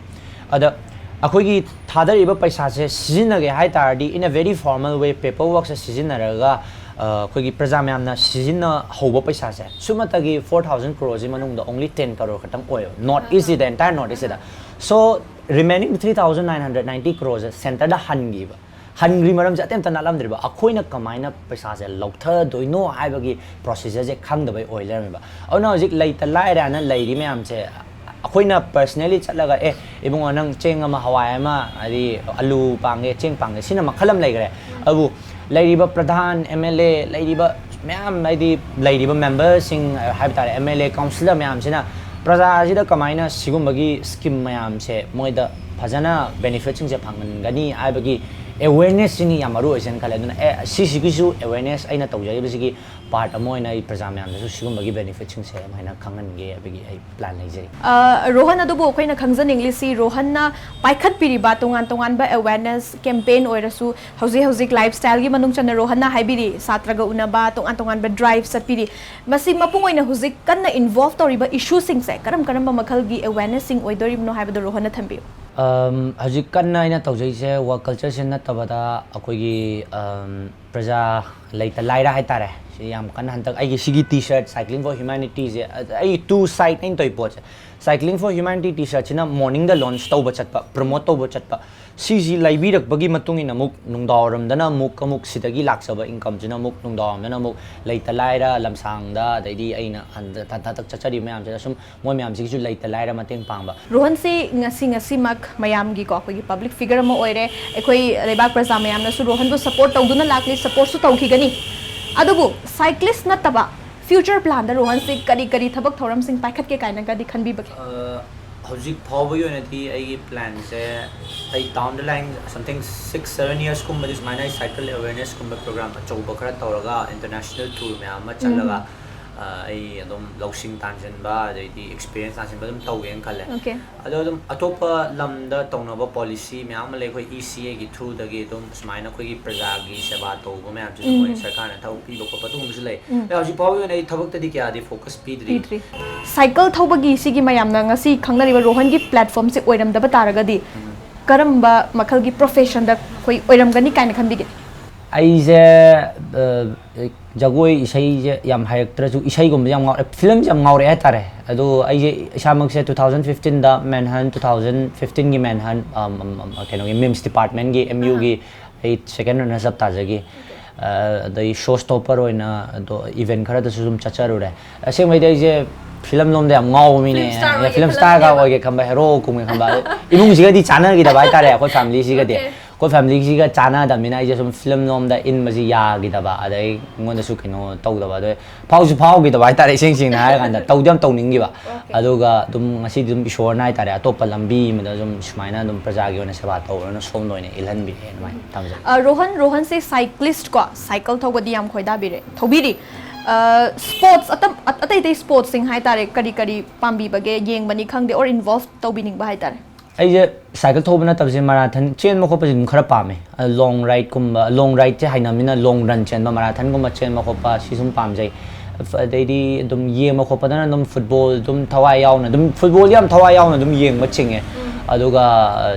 ꯑꯗ ꯑꯩꯈꯣꯏꯒꯤ ꯊꯥꯗꯔꯛꯏꯕ ꯄꯩꯁꯥꯁꯦ ꯁꯤꯖꯤꯟꯅꯒꯦ ꯍꯥꯏ ꯇꯥꯔꯗꯤ, in a very formal way, paperworkꯁꯦ ꯁꯤꯖꯤꯟꯅꯔꯒ, ꯑ, ꯑꯩꯈꯣꯏꯒꯤ ꯄ꯭ꯔꯖꯥ ꯃꯌꯥꯝꯅ ꯁꯤꯖꯤꯟꯅꯍꯧꯕ ꯄꯩꯁꯥꯁꯦ, ꯁꯨꯞꯅꯇꯒꯤ four thousand croreꯁꯤ ꯃꯅꯨꯡꯗ only ten crore ꯈꯛꯇꯪ ꯑꯣꯏꯌꯦꯕ, North Eastꯁꯤꯗ, entire North Eastꯁꯤꯗ꯫ So, remaining three thousand nine hundred ninety croreꯁꯦ centreꯗ ꯍꯟꯈꯤꯕ꯫ ꯍꯟꯈ꯭ꯔꯤ ꯃꯔꯝꯁꯦ ꯑꯇꯩ ꯑꯝꯇ ꯅꯠꯂꯝꯗ꯭ꯔꯤꯕ, ꯑꯩꯈꯣꯏꯅ ꯀꯃꯥꯏꯅ ꯄꯩꯁꯥꯁꯦ ꯂꯧꯊꯗꯣꯏꯅꯣ ꯍꯥꯏꯕꯒꯤ procedure ꯈꯪꯗꯕꯩ ꯑꯣꯏ ꯂꯩꯔꯝꯃꯦꯕ꯫ ꯑꯗꯨꯅ ꯍꯧꯖꯤꯛ ꯂꯩꯇ ꯂꯥꯏꯔꯅ ꯂꯩꯔꯤ ꯃꯌꯥꯝꯁꯦ ꯑꯩꯈꯣꯏꯅ personally ꯆꯠꯂꯒ, "ꯑꯦ, ꯏꯕꯨꯡꯉꯣ, ꯅꯪ ꯆꯦꯡ ꯑꯃ, ꯍꯋꯥꯏ ꯑꯃ, ꯍꯥꯏꯗꯤ ꯑꯂꯨ ꯄꯥꯡꯒꯦ, ꯆꯦꯡ ꯄꯥꯡꯒꯦ", ꯁꯤꯅ ꯃꯈꯜ ꯑꯃ ꯂꯩꯈ꯭ꯔꯦ꯫ ꯑꯗꯨꯕꯨ ꯂꯩꯔꯤꯕ ꯄ꯭ꯔꯙꯥꯟ, M L A, ꯂꯩꯔꯤꯕ ꯃꯌꯥꯝ, ꯍꯥꯏꯗꯤ ꯂꯩꯔꯤꯕ memberꯁꯤꯡ ꯍꯥꯏꯕ ꯇꯥꯔꯦ, M L A, councillor ꯃꯌꯥꯝꯁꯤꯅ ꯄ꯭ꯔꯖꯥꯁꯤꯗ ꯀꯃꯥꯏꯅ ꯁꯤꯒꯨꯝꯕꯒꯤ scheme ꯃꯌꯥꯝꯁꯦ ꯃꯣꯏꯗ ꯐꯖꯅ benefitꯁꯤꯡꯁꯦ ꯐꯪꯍꯟꯒꯅꯤ ꯍꯥꯏꯕꯒꯤ awarenessꯁꯤꯅꯤ ꯌꯥꯝ ꯃꯔꯨ ꯑꯣꯏꯁꯦꯅ ꯈꯜꯂꯦ꯫ ꯑꯗꯨꯅ, ꯑꯦ, ꯁꯤꯁꯤꯒꯤꯁꯨ awareness ꯑꯩꯅ ꯇꯧꯖꯔꯤꯕꯁꯤꯒꯤ part ꯑꯃ ꯑꯣꯏꯅ ꯑꯩ ꯄ꯭ꯔꯖꯥ ꯃꯌꯥꯝꯗꯁꯨ ꯁꯤꯒꯨꯝꯕꯒꯤ benefitꯁꯤꯡꯁꯦ ꯑꯗꯨꯃꯥꯏꯅ ꯈꯪꯍꯟꯒꯦ ꯍꯥꯏꯕꯒꯤ ꯑꯩ plan ꯂꯩꯖꯔꯤ꯫ ꯑ, ꯔꯣꯍꯟ, ꯑꯗꯨꯕꯨ ꯑꯩꯈꯣꯏꯅ ꯈꯪꯖꯅꯤꯡꯂꯤꯁꯤ, ꯔꯣꯍꯟꯅ ꯄꯥꯏꯈꯠꯄꯤꯔꯤꯕ ꯇꯣꯉꯥꯟ ꯇꯣꯉꯥꯟꯕ awareness campaign ꯑꯣꯏꯔꯁꯨ, ꯍꯧꯖꯤꯛ ꯍꯧꯖꯤꯛ lifestyleꯒꯤ ꯃꯅꯨꯡ ꯆꯟꯅ ꯔꯣꯍꯟꯅ ꯍꯥꯏꯕꯤꯔꯤ, ꯁꯥꯇ꯭ꯔꯒ ꯎꯅꯕ, ꯇꯣꯉꯥꯟ ꯇꯣꯉꯥꯟꯕ drive ꯆꯠꯄꯤꯔꯤ, ꯃꯁꯤ ꯃꯄꯨꯡ ꯑꯣꯏꯅ ꯍꯧꯖꯤꯛ ꯀꯟꯅ involve ꯇꯧꯔꯤꯕ issueꯁꯤꯡꯁꯦ ꯀꯔꯝ ꯀꯔꯝꯕ ꯃꯈꯜꯒꯤ awarenessꯁꯤꯡ ꯑꯣꯏꯗꯣꯔꯤꯕꯅꯣ ꯍꯥꯏꯕꯗꯣ ꯔꯣꯍꯟꯅ ꯊꯝꯕꯤꯌꯨ꯫ ꯑꯝ, ꯍꯧꯖꯤꯛ ꯀꯟꯅ ꯑꯩꯅ ꯇꯧꯖꯩꯁꯦ work cultureꯁꯤ ꯅꯠꯇꯕꯗ ꯑꯩꯈꯣꯏꯒꯤ, ꯑꯝ, ꯄ꯭ꯔꯖꯥ ꯂꯩꯇ ꯂꯥꯏꯔ ꯍꯥꯏꯇꯥꯔꯦ, ꯁꯤ ꯌꯥꯝ ꯀꯟꯅ ꯍꯟꯗꯛ ꯑꯩꯒꯤ ꯁꯤꯒꯤ T-shirt Cycling for Humanityꯁꯦ, ꯑ, ꯑꯩ two side ꯑꯩꯅ ꯇꯧꯔꯤ ꯄꯣꯠꯁꯦ꯫ Cycling for Humanity T-shirtꯁꯤꯅ morningꯗ launch ꯇꯧꯕ ꯆꯠꯄ, promote ꯇꯧꯕ ꯆꯠꯄ, ꯁꯤꯁꯤ ꯂꯩꯕꯤꯔꯛꯄꯒꯤ ꯃꯇꯨꯡ ꯏꯟꯅ ꯑꯃꯨꯛ ꯅꯨꯡꯗꯥꯡꯋꯥꯏꯔꯝꯗꯅ ꯑꯃꯨꯛ ꯑꯃꯨꯛ ꯁꯤꯗꯒꯤ ꯂꯥꯛꯆꯕ ꯏꯟꯀꯝꯁꯤꯅ ꯑꯃꯨꯛ ꯅꯨꯡꯗꯥꯡꯋꯥꯏꯔꯝꯗꯅ ꯑꯃꯨꯛ ꯂꯩꯇ ꯂꯥꯏꯔ ꯂꯝꯁꯥꯡꯗ, ꯑꯗꯩꯗꯤ ꯑꯩꯅ ꯍꯟꯗ- ꯍꯟꯗꯛ ꯆꯠꯆꯔꯤꯕ ꯃꯌꯥꯝꯁꯤꯗ ꯁꯨꯝ ꯃꯣꯏ ꯃꯌꯥꯝꯁꯤꯒꯤꯁꯨ ꯂꯩꯇ ꯂꯥꯏꯔ ꯃꯇꯦꯡ ꯄꯥꯡꯕ꯫ ꯔꯣꯍꯟꯁꯤ ꯉꯁꯤ ꯉꯁꯤꯃꯛ ꯃꯌꯥꯝꯒꯤꯀꯣ, ꯑꯩꯈꯣꯏꯒꯤ ꯄꯕ꯭ꯂꯤꯛ ꯐꯤꯒꯔ ꯑꯃ ꯑꯣꯏꯔꯦ꯫ ꯑꯩꯈꯣꯏ ꯂꯩꯕꯥꯛ ꯄ꯭ꯔꯖꯥ ꯃꯌꯥꯝꯅꯁꯨ ꯔꯣꯍꯟꯕꯨ ꯁꯄꯣꯔꯠ ꯇꯧꯗꯨꯅ ꯂꯥꯛꯂꯤ, ꯁꯄꯣꯔꯠꯁꯨ ꯇꯧꯈꯤꯒꯅꯤ꯫ ꯑꯗꯨꯕꯨ ꯁꯥꯏꯀ꯭ꯂꯤꯁ ꯅꯠꯇꯕ ꯐ꯭ꯌꯨꯆꯔ ꯄ꯭ꯂꯥꯟꯗ ꯔꯣꯍꯟꯁꯤ ꯀꯔꯤ ꯀꯔꯤ ꯊꯕꯛ ꯊꯧꯔꯝꯁꯤꯡ ꯄꯥꯏꯈꯠꯀꯦ ꯀꯥꯏꯅꯒꯗꯤ ꯈꯟꯕꯤꯕꯒꯦ? ꯑ, ꯍꯧꯖꯤꯛ ꯐꯥꯎꯕꯒꯤ ꯑꯣꯏꯅꯗꯤ ꯑꯩꯒꯤ ꯄ꯭ꯂꯥꯟꯁꯦ, ꯑꯩ down the line something six seven yearsꯀꯨꯝꯕꯗꯤ ꯁꯨꯃꯥꯏꯅ ꯑꯩ ꯁꯥꯏꯀꯜ ꯑꯦꯋꯦꯔꯅꯦꯁꯀꯨꯝꯕ ꯄ꯭ꯔꯣꯒ꯭ꯔꯥꯝ ꯑꯆꯧꯕ ꯈꯔ ꯇꯧꯔꯒ ꯏꯟꯇꯔꯅꯦꯁꯅꯦꯜ ꯇꯨꯔ ꯃꯌꯥꯝ ꯑꯃ ꯆꯠꯂꯒ, ꯑ, ꯑꯩ ꯑꯗꯨꯝ ꯂꯧꯁꯤꯡ ꯇꯥꯟꯁꯤꯟꯕ, ꯑꯗꯩꯗꯤ ꯑꯦꯛꯁꯄꯤꯔꯤꯌꯦꯟꯁ ꯇꯥꯟꯁꯤꯟꯕ ꯑꯗꯨꯝ ꯇꯧꯒꯦꯅ ꯈꯜꯂꯦ꯫ Okay. ꯑꯗꯣ ꯑꯗꯨꯝ ꯑꯇꯣꯞꯄ ꯂꯝꯗ ꯇꯧꯅꯕ ꯄꯣꯂꯤꯁꯤ ꯃꯌꯥꯝ ꯑꯃ ꯂꯩ, ꯑꯩꯈꯣꯏ ꯏ ꯁꯤ ꯑꯦꯒꯤ ꯊ꯭ꯔꯨꯗꯒꯤ ꯑꯗꯨꯝ ꯁꯨꯃꯥꯏꯅ ꯑꯩꯈꯣꯏꯒꯤ ꯄ꯭ꯔꯖꯥꯒꯤ ꯁꯦꯕꯥ ꯇꯧꯕ ꯃꯌꯥꯝꯁꯤꯁꯨ ꯃꯣꯏ ꯁꯔꯀꯥꯔꯅ ꯊꯕꯛ ꯄꯤꯕ ꯈꯣꯠꯄ ꯑꯗꯨꯒꯨꯝꯕꯁꯨ ꯂꯩ꯫ ꯑꯗꯣ ꯍꯧꯖꯤꯛ ꯐꯥꯎꯒꯤ ꯑꯣꯏꯅ ꯑꯩ ꯊꯕꯛꯇꯗꯤ ꯀꯌꯥꯗꯤ ꯐꯣꯀꯁ ꯄꯤꯗ꯭ꯔꯤ꯫ ꯄꯤꯗ꯭ꯔꯤ꯫ ꯁꯥꯏꯀꯜ ꯊꯧꯕꯒꯤ ꯁꯤꯒꯤ ꯃꯌꯥꯝꯅ ꯉꯁꯤ ꯈꯪꯅꯔꯤꯕ ꯔꯣꯍꯟꯒꯤ ꯄ꯭ꯂꯦꯠꯐꯣꯝꯁꯤ ꯑꯣꯏꯔꯝꯗꯕ ꯇꯥꯔꯒꯗꯤ ꯀꯔꯝꯕ ꯃꯈꯜꯒꯤ ꯄ꯭ꯔꯣꯐꯦꯁꯟꯗ ꯑꯩꯈꯣꯏ ꯑꯣꯏꯔꯝꯒꯅꯤ ꯀꯥꯏꯅ ꯈꯟꯕꯤꯒꯦ? ꯑꯩꯁꯦ ꯑ, ꯖꯒꯣꯏ ꯏꯁꯩꯁꯦ ꯌꯥꯝ ꯍꯩꯔꯛꯇ꯭ꯔꯁꯨ ꯏꯁꯩꯒꯨꯝꯕꯁꯦ ꯌꯥꯝ ꯉꯥꯎꯔꯛꯑꯦ, ꯐꯤꯂꯝꯁꯦ ꯌꯥꯝ ꯉꯥꯎꯔꯛꯑꯦ ꯍꯥꯏꯇꯥꯔꯦ꯫ ꯑꯗꯣ ꯑꯩꯁꯦ ꯏꯁꯥꯃꯛꯁꯦ two thousand fifteenꯗ ꯃꯦꯟꯍꯟ, two thousand fifteenꯒꯤ ꯃꯦꯟꯍꯟ, ꯀꯩꯅꯣꯒꯤ ꯃꯤꯝꯁ ꯗꯤꯄꯥꯔꯠꯃꯦꯟꯒꯤ ꯑꯦꯝ ꯌꯨꯒꯤ ꯑꯩ ꯁꯦꯀꯦꯟ ꯔꯟꯅꯔꯁ ꯑꯞ ꯇꯥꯖꯈꯤ꯫ ꯑ, ꯑꯗꯩ ꯁꯣ ꯁ꯭ꯇꯣꯄꯔ ꯑꯣꯏꯅ ꯑꯗꯣ ꯏꯚꯦꯟ ꯈꯔꯗꯁꯨ ꯁꯨꯝ ꯆꯠꯆꯔꯨꯔꯦ꯫ ꯑꯁꯦꯡꯕꯩꯗꯤ ꯑꯩꯁꯦ ꯐꯤꯂꯝ ꯂꯣꯝꯗ ꯌꯥꯝ ꯉꯥꯎꯕ ꯃꯤꯅꯦ꯫ Film star ꯑꯣꯏꯒꯦ ꯐꯤꯂꯝ ꯁ꯭ꯇꯥꯔꯒ ꯈꯜꯂꯝꯃꯦꯕ꯫ ꯑꯣꯏꯒꯦ ꯈꯟꯕ, ꯍꯦꯔꯣ ꯀꯨꯝꯒꯦ ꯈꯟꯕ꯫ ꯑꯗꯣ ꯏꯃꯨꯡꯁꯤꯒꯗꯤ ꯆꯥꯟꯅꯈꯤꯗꯕ ꯍꯥꯏꯇꯥꯔꯦ, ꯑꯩꯈꯣꯏ ꯐꯦꯃꯤꯂꯤꯁꯤꯒꯗꯤ꯫ Okay. ꯑꯩꯈꯣꯏ ꯐꯦꯃꯤꯂꯤꯁꯤꯒ ꯆꯥꯟꯅꯗꯕꯅꯤꯅ ꯑꯩꯁꯦ ꯁꯨꯝ ꯐꯤꯂꯝ ꯂꯣꯝꯗ ꯏꯟꯕꯁꯤ ꯌꯥꯈꯤꯗꯕ, ꯑꯗꯩ ꯑꯩꯉꯣꯟꯗꯁꯨ ꯀꯩꯅꯣ ꯇꯧꯗꯕ, ꯑꯗꯩ ꯐꯥꯎꯁꯨ ꯐꯥꯎꯈꯤꯗꯕ ꯍꯥꯏꯇꯥꯔꯦ, ꯏꯁꯦꯡ ꯁꯦꯡꯅ ꯍꯥꯏꯔꯀꯥꯟꯗ꯫ ꯇꯧꯗꯤ ꯌꯥꯝ ꯇꯧꯅꯤꯡꯈꯤꯕ꯫ Okay. ꯑꯗꯨꯒ ꯑꯗꯨꯝ ꯉꯁꯤꯗꯤ ꯑꯗꯨꯝ ꯏꯁꯣꯔꯅ ꯍꯥꯏꯇꯥꯔꯦ, ꯑꯇꯣꯞꯄ ꯂꯝꯕꯤ ꯑꯃꯗ ꯑꯗꯨꯝ ꯁꯨꯃꯥꯏꯅ ꯑꯗꯨꯝ ꯄ꯭ꯔꯖꯥꯒꯤ ꯑꯣꯏꯅ ꯁꯦꯕꯥ ꯇꯧꯔꯅ ꯁꯣꯝꯗ ꯑꯣꯏꯅ ꯏꯜꯍꯟꯕꯤꯔꯦ ꯑꯗꯨꯃꯥꯏꯅ ꯊꯝꯖꯒꯦ꯫ ꯑ, ꯔꯣꯍꯟ, ꯔꯣꯍꯟꯁꯦ ꯁꯥꯏꯀ꯭ꯂꯤꯁ ꯀꯣ, ꯁꯥꯏꯀꯜ ꯊꯧꯕꯗꯤ ꯌꯥꯝ ꯈꯣꯏꯗꯥꯕꯤꯔꯦ, ꯊꯧꯕꯤꯔꯤ꯫ ꯁ꯭ꯄꯣꯔꯠꯁ ꯑꯇꯩ ꯑꯇꯩ ꯁ꯭ꯄꯣꯔꯠꯁꯁꯤꯡ ꯍꯥꯏꯇꯥꯔꯦ, ꯀꯔꯤ ꯀꯔꯤ ꯄꯥꯝꯕꯤꯕꯒꯦ, ꯌꯦꯡꯕꯅꯤ ꯈꯪꯗꯦ, ꯑꯣꯔ ꯏꯟꯚꯣꯜꯚ ꯇꯧꯕꯤꯅꯤꯡꯕ ꯍꯥꯏꯇꯥꯔꯦ? ꯑꯩꯁꯦ ꯁꯥꯏꯀꯜ ꯊꯧꯕ ꯅꯠꯇꯕꯁꯦ ꯃꯔꯥꯊꯟ ꯆꯦꯟꯕ ꯈꯣꯠꯄꯁꯦ ꯑꯗꯨꯝ ꯈꯔ ꯄꯥꯝꯃꯦ꯫ ꯂꯣꯡ ꯔꯥꯏꯗꯀꯨꯝꯕ, ꯂꯣꯡ ꯔꯥꯏꯗꯁꯦ ꯍꯩꯅꯕꯅꯤꯅ ꯂꯣꯡ ꯔꯟ ꯆꯦꯟꯕ, ꯃꯔꯥꯊꯟꯒꯨꯝꯕ ꯆꯦꯟꯕ ꯈꯣꯠꯄ ꯁꯤ ꯁꯨꯝ ꯄꯥꯝꯖꯩ꯫ ꯑꯗꯩꯗꯤ ꯑꯗꯨꯝ ꯌꯦꯡꯕ ꯈꯣꯠꯄꯗꯅ ꯑꯗꯨꯝ ꯐꯨꯠꯕꯣꯜ ꯑꯗꯨꯝ ꯊꯋꯥꯏ ꯌꯥꯎꯅ ꯑꯗꯨꯝ, ꯐꯨꯠꯕꯣꯜꯗꯤ ꯌꯥꯝ ꯊꯋꯥꯏ ꯌꯥꯎꯅ ꯑꯗꯨꯝ ꯌꯦꯡꯕ ꯆꯤꯡꯉꯦ꯫ ꯑꯗꯨꯒ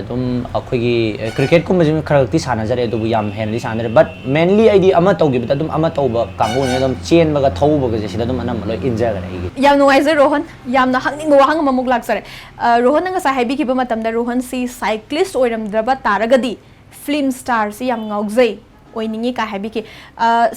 ꯑꯗꯨꯝ ꯑꯩꯈꯣꯏꯒꯤ ꯀ꯭ꯔꯤꯀꯦꯠꯀꯨꯝꯕꯁꯤ ꯈꯔ ꯈꯛꯇꯤ ꯁꯥꯟꯅꯖꯔꯦ, ꯑꯗꯨꯕꯨ ꯌꯥꯝ ꯍꯦꯟꯅꯗꯤ ꯁꯥꯟꯅꯗ꯭ꯔꯦ꯫ But mainly ꯑꯩꯗꯤ ꯑꯃ ꯇꯧꯈꯤꯕꯗ ꯑꯗꯨꯝ ꯑꯃ ꯇꯧꯕ ꯀꯥꯡꯕꯨꯅꯤꯅ ꯑꯗꯨꯝ ꯆꯦꯟꯕꯒ ꯊꯧꯕꯒꯁꯦ ꯁꯤꯗ ꯑꯗꯨꯝ ꯑꯅꯝꯕ ꯂꯣꯏ ꯏꯟꯖꯈ꯭ꯔꯦ ꯑꯩꯒꯤ꯫ ꯌꯥꯝ ꯅꯨꯡꯉꯥꯏꯖꯩ ꯔꯣꯍꯟ꯫ ꯌꯥꯝꯅ ꯍꯪꯅꯤꯡꯕ ꯋꯥꯍꯪ ꯑꯃꯃꯨꯛ ꯂꯥꯛꯆꯔꯦ꯫ ꯑ, ꯔꯣꯍꯟꯅ ꯉꯁꯥꯏ ꯍꯥꯏꯕꯤꯈꯤꯕ ꯃꯇꯝꯗ ꯔꯣꯍꯟꯁꯤ ꯁꯥꯏꯀ꯭ꯂꯤꯁ ꯑꯣꯏꯔꯝꯗ꯭ꯔꯕ ꯇꯥꯔꯒꯗꯤ ꯐꯤꯂꯝ ꯁ꯭ꯇꯥꯔꯁꯤ ꯌꯥꯝ ꯉꯥꯎꯖꯩ, ꯑꯣꯏꯅꯤꯡꯉꯤ ꯀꯥꯏ ꯍꯥꯏꯕꯤꯈꯤ꯫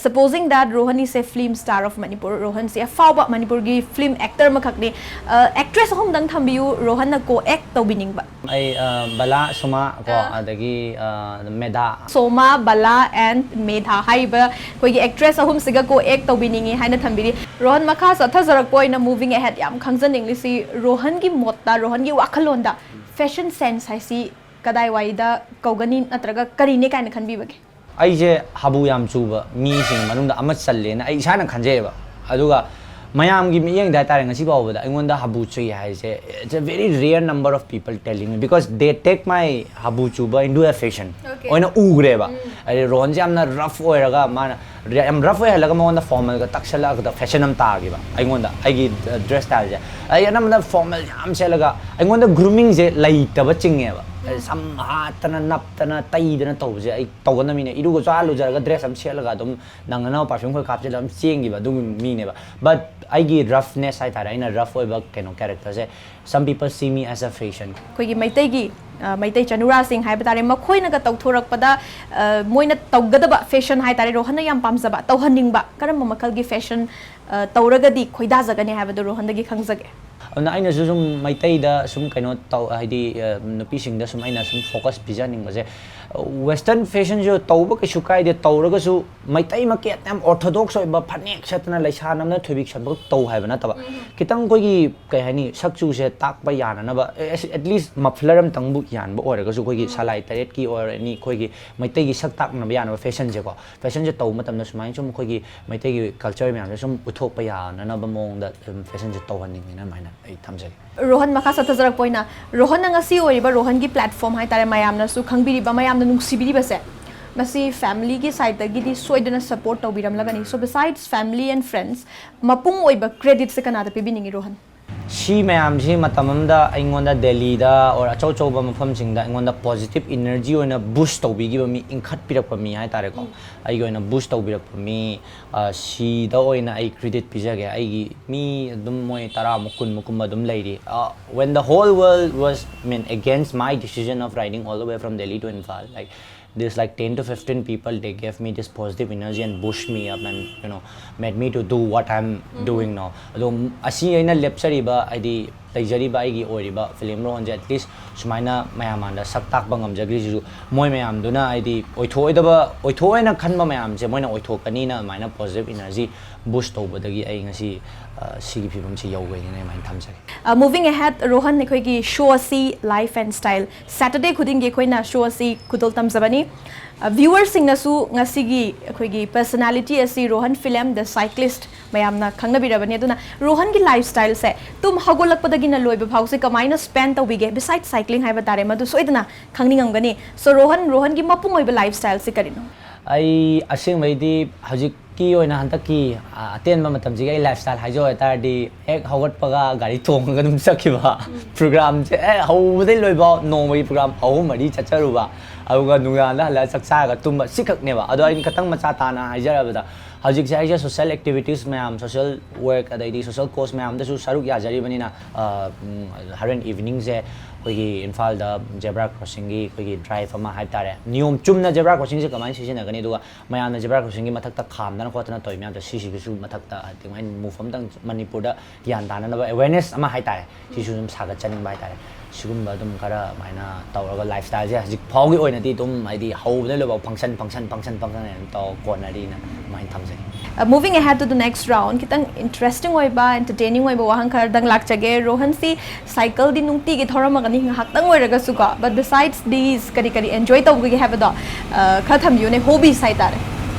Supposing that Rohan is a film star of Manipur, ꯔꯣꯍꯟꯁꯤ ꯑꯐꯥꯎꯕ ꯃꯅꯤꯄꯨꯔꯒꯤ ꯐꯤꯂꯝ ꯑꯦꯛꯇꯔ ꯑꯃꯈꯛꯅꯤ꯫ ꯑꯦꯛꯇ꯭ꯔꯦꯁ ꯑꯍꯨꯝꯗꯪ ꯊꯝꯕꯤꯌꯨ ꯔꯣꯍꯟꯅ ꯀꯣ ꯑꯦꯛ ꯇꯧꯕꯤꯅꯤꯡꯕ꯫ ꯑꯩ ꯑ, ꯕꯂꯥ, ꯁꯣꯃꯥ ꯀꯣ, ꯑꯗꯒꯤ ꯑ, ꯃꯦꯙꯥ꯫ ꯁꯣꯃꯥ, ꯕꯂꯥ and ꯃꯦꯙꯥ ꯍꯥꯏꯔꯤꯕ ꯑꯩꯈꯣꯏꯒꯤ ꯑꯦꯛꯇ꯭ꯔꯦꯁ ꯑꯍꯨꯝꯁꯤꯒ ꯀꯣ ꯑꯦꯛ ꯇꯧꯕꯤꯅꯤꯡꯉꯤ ꯍꯥꯏꯅ ꯊꯝꯕꯤꯔꯤ꯫ ꯔꯣꯍꯟ, ꯃꯈꯥ ꯆꯠꯊꯖꯔꯛꯄ ꯑꯣꯏꯅ, moving ahead, ꯌꯥꯝ ꯈꯪꯖꯅꯤꯡꯂꯤꯁꯤ ꯔꯣꯍꯟꯒꯤ ꯃꯣꯠꯇ, ꯔꯣꯍꯟꯒꯤ ꯋꯥꯈꯜꯂꯣꯟꯗ ꯐꯦꯁꯟ ꯁꯦꯟꯁ ꯍꯥꯏꯁꯤ ꯀꯗꯥꯏꯋꯥꯏꯗ ꯀꯧꯒꯅꯤ ꯅꯠꯇ꯭ꯔꯒ ꯀꯔꯤꯅꯦ ꯀꯥꯏꯅ ꯈꯟꯕꯤꯕꯒꯦ? ꯑꯩꯁꯦ ꯍꯥꯕꯨ ꯌꯥꯝ ꯆꯨꯕ ꯃꯤꯁꯤꯡ ꯃꯅꯨꯡꯗ ꯑꯃ ꯆꯜꯂꯦꯅ ꯑꯩ ꯏꯁꯥꯅ ꯈꯟꯖꯩꯌꯦꯕ꯫ ꯑꯗꯨꯒ ꯃꯌꯥꯝꯒꯤ ꯃꯤꯠꯌꯦꯡꯗ ꯍꯥꯏꯇꯥꯔꯦ, ꯉꯁꯤ ꯐꯥꯎꯕꯗ ꯑꯩꯉꯣꯟꯗ ꯍꯥꯕꯨ ꯆꯨꯏ ꯍꯥꯏꯁꯦ, it's a very rare number of people telling me, because they take my ꯍꯥꯕꯨ ꯆꯨꯕ into a fashion ꯑꯣꯏꯅ ꯎꯈ꯭ꯔꯦꯕ꯫ ꯍꯥꯏꯗꯤ ꯔꯣꯍꯟꯁꯦ ꯌꯥꯝꯅ ꯔꯐ ꯑꯣꯏꯔꯒ, ꯃꯥꯅ ꯌꯥꯝ ꯔꯐ ꯑꯣꯏꯍꯜꯂꯒ ꯃꯉꯣꯟꯗ ꯐꯣꯔꯃꯦꯜꯒ ꯇꯛꯁꯜꯂꯛꯑꯒ ꯐꯦꯁꯟ ꯑꯃ ꯇꯥꯈꯤꯕ ꯑꯩꯉꯣꯟꯗ, ꯑꯩꯒꯤ ꯗ꯭ꯔꯦꯁ ꯁ꯭ꯇꯥꯏꯜꯁꯦ꯫ ꯑꯩ ꯑꯅꯝꯕꯅ ꯐꯣꯔꯃꯦꯜ ꯌꯥꯝ ꯁꯦꯠꯂꯒ ꯑꯩꯉꯣꯟꯗ ꯒ꯭ꯔꯨꯃꯤꯡꯁꯦ ꯂꯩꯇꯕ ꯆꯤꯡꯉꯦꯕ꯫ ꯁꯝ ꯍꯥꯠꯇꯅ, ꯅꯞꯇꯅ, ꯇꯩꯗꯅ ꯇꯧꯕꯁꯦ ꯑꯩ ꯇꯧꯒꯟꯗꯕ ꯃꯤꯅꯦ꯫ ꯏꯔꯨꯒꯁꯨ ꯑꯥ ꯂꯨꯖꯔꯒ ꯗ꯭ꯔꯦꯁ ꯑꯃ ꯁꯦꯠꯂꯒ ꯑꯗꯨꯝ ꯅꯪꯅꯅꯕ ꯄꯔꯐ꯭ꯌꯨꯝ ꯈꯔ ꯀꯥꯞꯁꯤꯜꯂꯒ ꯑꯗꯨꯝ ꯆꯦꯟꯈꯤꯕ ꯑꯗꯨꯒꯤ ꯃꯤꯅꯦꯕ꯫ But ꯑꯩꯒꯤ ꯔꯐꯅꯦꯁ ꯍꯥꯏꯇꯥꯔꯦ, ꯑꯩꯅ ꯔꯐ ꯑꯣꯏꯕ ꯀꯩꯅꯣ ꯀꯦꯔꯦꯛꯇꯔꯁꯦ, some people see me as a fashion. ꯑꯩꯈꯣꯏꯒꯤ ꯃꯩꯇꯩꯒꯤ, ꯑ, ꯃꯩꯇꯩ ꯆꯅꯨꯔꯥꯁꯤꯡ ꯍꯥꯏꯕ ꯇꯥꯔꯦ, ꯃꯈꯣꯏꯅꯒ ꯇꯧꯊꯣꯔꯛꯄꯗ, ꯑ, ꯃꯣꯏꯅ ꯇꯧꯒꯗꯕ ꯐꯦꯁꯟ ꯍꯥꯏ ꯇꯥꯔꯦ, ꯔꯣꯍꯟꯅ ꯌꯥꯝ ꯄꯥꯝꯖꯕ, ꯇꯧꯍꯟꯅꯤꯡꯕ ꯀꯔꯝꯕ ꯃꯈꯜꯒꯤ ꯐꯦꯁꯟ, ꯑ, ꯇꯧꯔꯒꯗꯤ ꯈꯣꯏꯗꯥꯖꯒꯅꯤ ꯍꯥꯏꯕꯗꯣ ꯔꯣꯍꯟꯗꯒꯤ ꯈꯪꯖꯒꯦ꯫ ꯑꯗꯨꯅ ꯑꯩꯅꯁꯨ ꯁꯨꯝ ꯃꯩꯇꯩꯗ ꯁꯨꯝ ꯀꯩꯅꯣ ꯇꯧ, ꯍꯥꯏꯗꯤ, ꯑ, ꯅꯨꯄꯤꯁꯤꯡꯗ ꯁꯨꯝ ꯑꯩꯅ ꯁꯨꯝ ꯐꯣꯀꯁ ꯄꯤꯖꯅꯤꯡꯕꯁꯦ, ꯋꯦꯁꯇꯔꯟ ꯐꯦꯁꯟꯁꯨ ꯇꯧꯕ ꯀꯩꯁꯨ ꯀꯥꯏꯗꯦ, ꯇꯧꯔꯒꯁꯨ ꯃꯩꯇꯩꯃꯛꯀꯤ ꯌꯥꯝ ꯑꯣꯔꯊꯣꯗꯣꯛꯁ ꯑꯣꯏꯕ ꯐꯅꯦꯛ ꯁꯦꯠꯇꯅ ꯂꯩꯁꯥ ꯅꯝꯅ ꯊꯣꯏꯕꯤ ꯁꯦꯠꯄ ꯇꯧ ꯍꯥꯏꯕ ꯅꯠꯇꯕ, ꯈꯤꯇꯪ ꯑꯩꯈꯣꯏꯒꯤ, ꯀꯩ ꯍꯥꯏꯅꯤ, ꯁꯛꯆꯨꯁꯦ ꯇꯥꯛꯄ ꯌꯥꯅꯅꯕ, at least muffler ꯑꯃꯇꯪꯕꯨ ꯌꯥꯟꯕ ꯑꯣꯏꯔꯒꯁꯨ, ꯑꯩꯈꯣꯏꯒꯤ ꯁꯂꯥꯏ ꯇꯔꯦꯠꯀꯤ ꯑꯣꯏꯔꯅꯤ, ꯑꯩꯈꯣꯏꯒꯤ ꯃꯩꯇꯩꯒꯤ ꯁꯛ ꯇꯥꯛꯅꯕ ꯌꯥꯅꯕ ꯐꯦꯁꯟꯁꯦꯀꯣ, ꯐꯦꯁꯟꯁꯦ ꯇꯧꯕ ꯃꯇꯝꯗ ꯁꯨꯃꯥꯏꯅ ꯁꯨꯝ ꯑꯩꯈꯣꯏꯒꯤ ꯃꯩꯇꯩꯒꯤ ꯀꯜꯆꯔ ꯃꯌꯥꯝꯁꯦ ꯁꯨꯝ ꯎꯠꯊꯣꯛꯄ ꯌꯥꯅꯅꯕ ꯃꯑꯣꯡꯗ ꯐꯦꯁꯟꯁꯦ ꯇꯧꯍꯟꯅꯤꯡꯉꯦꯅ ꯑꯗꯨꯃꯥꯏꯅ ꯑꯩ ꯊꯝꯖꯒꯦ꯫ ꯔꯣꯍꯟ, ꯃꯈꯥ ꯆꯠꯊꯖꯔꯛꯄ ꯑꯣꯏꯅ, ꯔꯣꯍꯟꯅ ꯉꯁꯤ ꯑꯣꯏꯔꯤꯕ ꯔꯣꯍꯟꯒꯤ ꯄ꯭ꯂꯦꯠꯐꯣꯝ ꯍꯥꯏꯇꯥꯔꯦ, ꯃꯌꯥꯝꯅꯁꯨ ꯈꯪꯕꯤꯔꯤꯕ, ꯃꯌꯥꯝꯅ ꯅꯨꯡꯁꯤꯕꯤꯔꯤꯕꯁꯦ, ꯃꯁꯤ ꯐꯦꯃꯤꯂꯤꯒꯤ ꯁꯥꯏꯗꯇꯒꯤꯗꯤ ꯁꯣꯏꯗꯅ support ꯇꯧꯕꯤꯔꯝꯂꯒꯅꯤ꯫ So besides family and friends, ꯃꯄꯨꯡ ꯑꯣꯏꯕ ꯀ꯭ꯔꯦꯗꯤꯠꯁꯦ ꯀꯅꯥꯗ ꯄꯤꯕꯤꯅꯤꯡꯉꯤ ꯔꯣꯍꯟ? ꯁꯤ ꯃꯌꯥꯝꯁꯤ ꯃꯇꯝ ꯑꯃꯗ ꯑꯩꯉꯣꯟꯗ ꯗꯦꯜꯂꯤꯗ or ꯑꯆꯧ ꯑꯆꯧꯕ ꯃꯐꯝꯁꯤꯡꯗ ꯑꯩꯉꯣꯟꯗ positive energy ꯑꯣꯏꯅ boost ꯇꯧꯕꯤꯈꯤꯕ ꯃꯤ, ꯏꯟꯈꯠꯄꯤꯔꯛꯄ ꯃꯤ ꯍꯥꯏꯇꯥꯔꯦꯀꯣ꯫ ꯑꯩꯒꯤ ꯑꯣꯏꯅ boost ꯇꯧꯕꯤꯔꯛꯄ ꯃꯤ, ꯑ, ꯁꯤꯗ ꯑꯣꯏꯅ ꯑꯩ credit ꯄꯤꯖꯒꯦ꯫ ꯑꯩꯒꯤ ꯃꯤ ꯑꯗꯨꯝ ꯃꯣꯏ ꯇꯔꯥꯃꯨꯛ, ꯀꯨꯟꯃꯨꯛ ꯀꯨꯝꯕ ꯑꯗꯨꯝ ꯂꯩꯔꯤ꯫ ꯑ, when the whole world was, I mean, against my decision of riding all the way from Delhi to Imphal, like, there's like ten to fifteen people, they gave me this positive energy and boost me up and, you know, made me to do what I'm doing now. ꯑꯗꯣ ꯑꯁꯤ ꯑꯩꯅ ꯂꯦꯞꯆꯔꯤꯕ, ꯍꯥꯏꯗꯤ ꯂꯩꯖꯔꯤꯕ ꯑꯩꯒꯤ ꯑꯣꯏꯔꯤꯕ film ꯔꯣꯍꯟꯁꯦ at least ꯁꯨꯃꯥꯏꯅ ꯃꯌꯥꯝ ꯃꯥꯡꯗ ꯁꯛ ꯇꯥꯛꯄ ꯉꯝꯖꯈ꯭ꯔꯤꯁꯤꯁꯨ ꯃꯣꯏ ꯃꯌꯥꯝꯗꯨꯅ, ꯍꯥꯏꯗꯤ ꯑꯣꯏꯊꯣꯛꯑꯣꯏꯗꯕ, ꯑꯣꯏꯊꯣꯛꯑꯣꯏꯅ ꯈꯟꯕ ꯃꯌꯥꯝꯁꯦ ꯃꯣꯏꯅ ꯑꯣꯏꯊꯣꯛꯀꯅꯤꯅ ꯑꯗꯨꯃꯥꯏꯅ positive energy boost ꯇꯧꯕꯗꯒꯤ ꯑꯩ ꯉꯁꯤ, ꯑ, ꯁꯤꯒꯤ ꯐꯤꯕꯝꯁꯤ ꯌꯧꯕꯩꯅꯦꯅ ꯑꯗꯨꯃꯥꯏꯅ ꯊꯝꯖꯒꯦ꯫ Uh, moving ahead, ꯔꯣꯍꯟ, ꯑꯩꯈꯣꯏꯒꯤ ꯁꯣ ꯑꯁꯤ Life and Style Saturday ꯈꯨꯗꯤꯡꯒꯤ ꯑꯩꯈꯣꯏꯅ ꯁꯣ ꯑꯁꯤ ꯈꯨꯗꯣꯜ ꯇꯝꯖꯕꯅꯤ꯫ Uh, viewerꯁꯤꯡꯅꯁꯨ ꯉꯁꯤꯒꯤ ꯑꯩꯈꯣꯏꯒꯤ personality ꯑꯁꯤ ꯔꯣꯍꯟ film The Cyclist ꯃꯌꯥꯝꯅ ꯈꯪꯅꯕꯤꯔꯕꯅꯤ꯫ ꯑꯗꯨꯅ ꯔꯣꯍꯟꯒꯤ lifestyleꯁꯦ ꯇꯨꯝ ꯍꯧꯒꯠꯂꯛꯄꯗꯒꯤꯅ ꯂꯣꯏꯕ ꯐꯥꯎꯁꯦ ꯀꯃꯥꯏꯅ spend ꯇꯧꯕꯤꯒꯦ, beside cycling ꯍꯥꯏꯕ ꯇꯥꯔꯦ, ꯃꯗꯨ ꯁꯣꯏꯗꯅ ꯈꯪꯅꯤꯡꯉꯝꯒꯅꯤ꯫ So ꯔꯣꯍꯟ, ꯔꯣꯍꯟꯒꯤ ꯃꯄꯨꯡ ꯑꯣꯏꯕ lifestyleꯁꯦ ꯀꯔꯤꯅꯣ? ꯑꯩ ꯑꯁꯦꯡꯕꯩꯗꯤ ꯍꯧꯖꯤꯛꯀꯤ ꯑꯣꯏꯅ ꯍꯟꯗꯛꯀꯤ, ꯑ, ꯑꯇꯦꯟꯕ ꯃꯇꯝꯁꯤꯒꯤ ꯑꯩ lifestyle ꯍꯥꯏꯖꯧ ꯍꯥꯏꯇꯥꯔꯗꯤ, ꯍꯦꯛ ꯍꯧꯒꯠꯄꯒ ꯒꯥꯔꯤ ꯇꯣꯡꯉꯒ ꯑꯗꯨꯝ ꯆꯠꯈꯤꯕ꯫ Programꯁꯦ, ꯑꯦ, ꯍꯧꯕꯗꯩ ꯂꯣꯏꯐꯥꯎ ꯅꯣꯡꯃꯒꯤ program ꯑꯍꯨꯝ ꯃꯔꯤ ꯆꯠꯆꯔꯨꯕ, ꯑꯗꯨꯒ ꯅꯨꯡꯗꯥꯡꯗ ꯍꯜꯂꯛꯑ ꯆꯥꯛ ꯆꯥꯔꯒ ꯇꯨꯝꯕ, ꯁꯤ ꯈꯛꯅꯦꯕ꯫ ꯑꯗꯣ ꯑꯩꯅ ꯈꯤꯇꯪ ꯃꯆꯥ ꯇꯥꯅ ꯍꯥꯏꯖꯔꯕꯗ, ꯍꯧꯖꯤꯛꯁꯦ ꯑꯩꯁꯦ social activities ꯃꯌꯥꯝ, social work, ꯑꯗꯩꯗꯤ social cause ꯃꯌꯥꯝꯗꯁꯨ ꯁꯔꯨꯛ ꯌꯥꯖꯔꯤꯕꯅꯤꯅ, ꯑ, ꯎꯝ, ꯍꯣꯔꯦꯟ eveningꯁꯦ ꯑꯩꯈꯣꯏꯒꯤ ꯏꯝꯐꯥꯜꯗ zebra crossingꯒꯤ ꯑꯩꯈꯣꯏꯒꯤ drive ꯑꯃ ꯍꯥꯏꯕ ꯇꯥꯔꯦ꯫ ꯅꯤꯌꯣꯝ ꯆꯨꯝꯅ zebra crossingꯁꯦ ꯀꯃꯥꯏꯅ ꯁꯤꯖꯤꯟꯅꯒꯅꯤ, ꯑꯗꯨꯒ ꯃꯌꯥꯝꯅ zebra crossingꯒꯤ ꯃꯊꯛꯇ ꯈꯥꯝꯗꯅ ꯈꯣꯠꯇꯅ ꯇꯧꯔꯤ ꯃꯌꯥꯝꯗꯣ, ꯁꯤꯁꯤꯒꯤꯁꯨ ꯃꯊꯛꯇ ꯍꯥꯏꯗꯤ ꯑꯗꯨꯃꯥꯏꯅ move ꯑꯃꯇꯪ ꯃꯅꯤꯄꯨꯔꯗ ꯒ꯭ꯌꯥꯟ ꯇꯥꯅꯅꯕ awareness ꯑꯃ ꯍꯥꯏꯇꯥꯔꯦ, ꯁꯤꯁꯨ ꯑꯗꯨꯝ ꯁꯥꯒꯠꯆꯅꯤꯡꯕ ꯍꯥꯏꯇꯥꯔꯦ꯫ ꯁꯤꯒꯨꯝꯕ ꯑꯗꯨꯝ ꯈꯔ ꯑꯗꯨꯃꯥꯏꯅ ꯇꯧꯔꯒ lifestyleꯁꯦ ꯍꯧꯖꯤꯛ ꯐꯥꯎꯒꯤ ꯑꯣꯏꯅꯗꯤ ꯑꯗꯨꯝ ꯍꯥꯏꯗꯤ ꯍꯧꯕꯗ ꯂꯣꯏꯕ function function function function ꯑꯗꯨꯝ ꯇꯧꯔ ꯀꯣꯟꯅꯔꯤꯅ ꯑꯗꯨꯃꯥꯏꯅ ꯊꯝꯖꯩ꯫ Uh, moving ahead to the next round, ꯈꯤꯇꯪ interesting ꯑꯣꯏꯕ, entertaining ꯑꯣꯏꯕ ꯋꯥꯍꯪ ꯈꯔꯗꯪ ꯂꯥꯛꯆꯒꯦ꯫ ꯔꯣꯍꯟꯁꯤ cycleꯗꯤ ꯅꯨꯡꯇꯤꯒꯤ ꯊꯧꯔꯝꯃꯒꯅꯤ ꯉꯥꯏꯍꯥꯛꯇꯪ ꯑꯣꯏꯔꯒꯁꯨꯀꯣ, but besides these ꯀꯔꯤ ꯀꯔꯤ enjoy ꯇꯧꯕꯒꯦ ꯍꯥꯏꯕꯗꯣ, ꯑ, ꯈꯔ ꯊꯝꯕꯤꯌꯨꯅꯦ, hobbies ꯍꯥꯏꯇꯥꯔꯦ꯫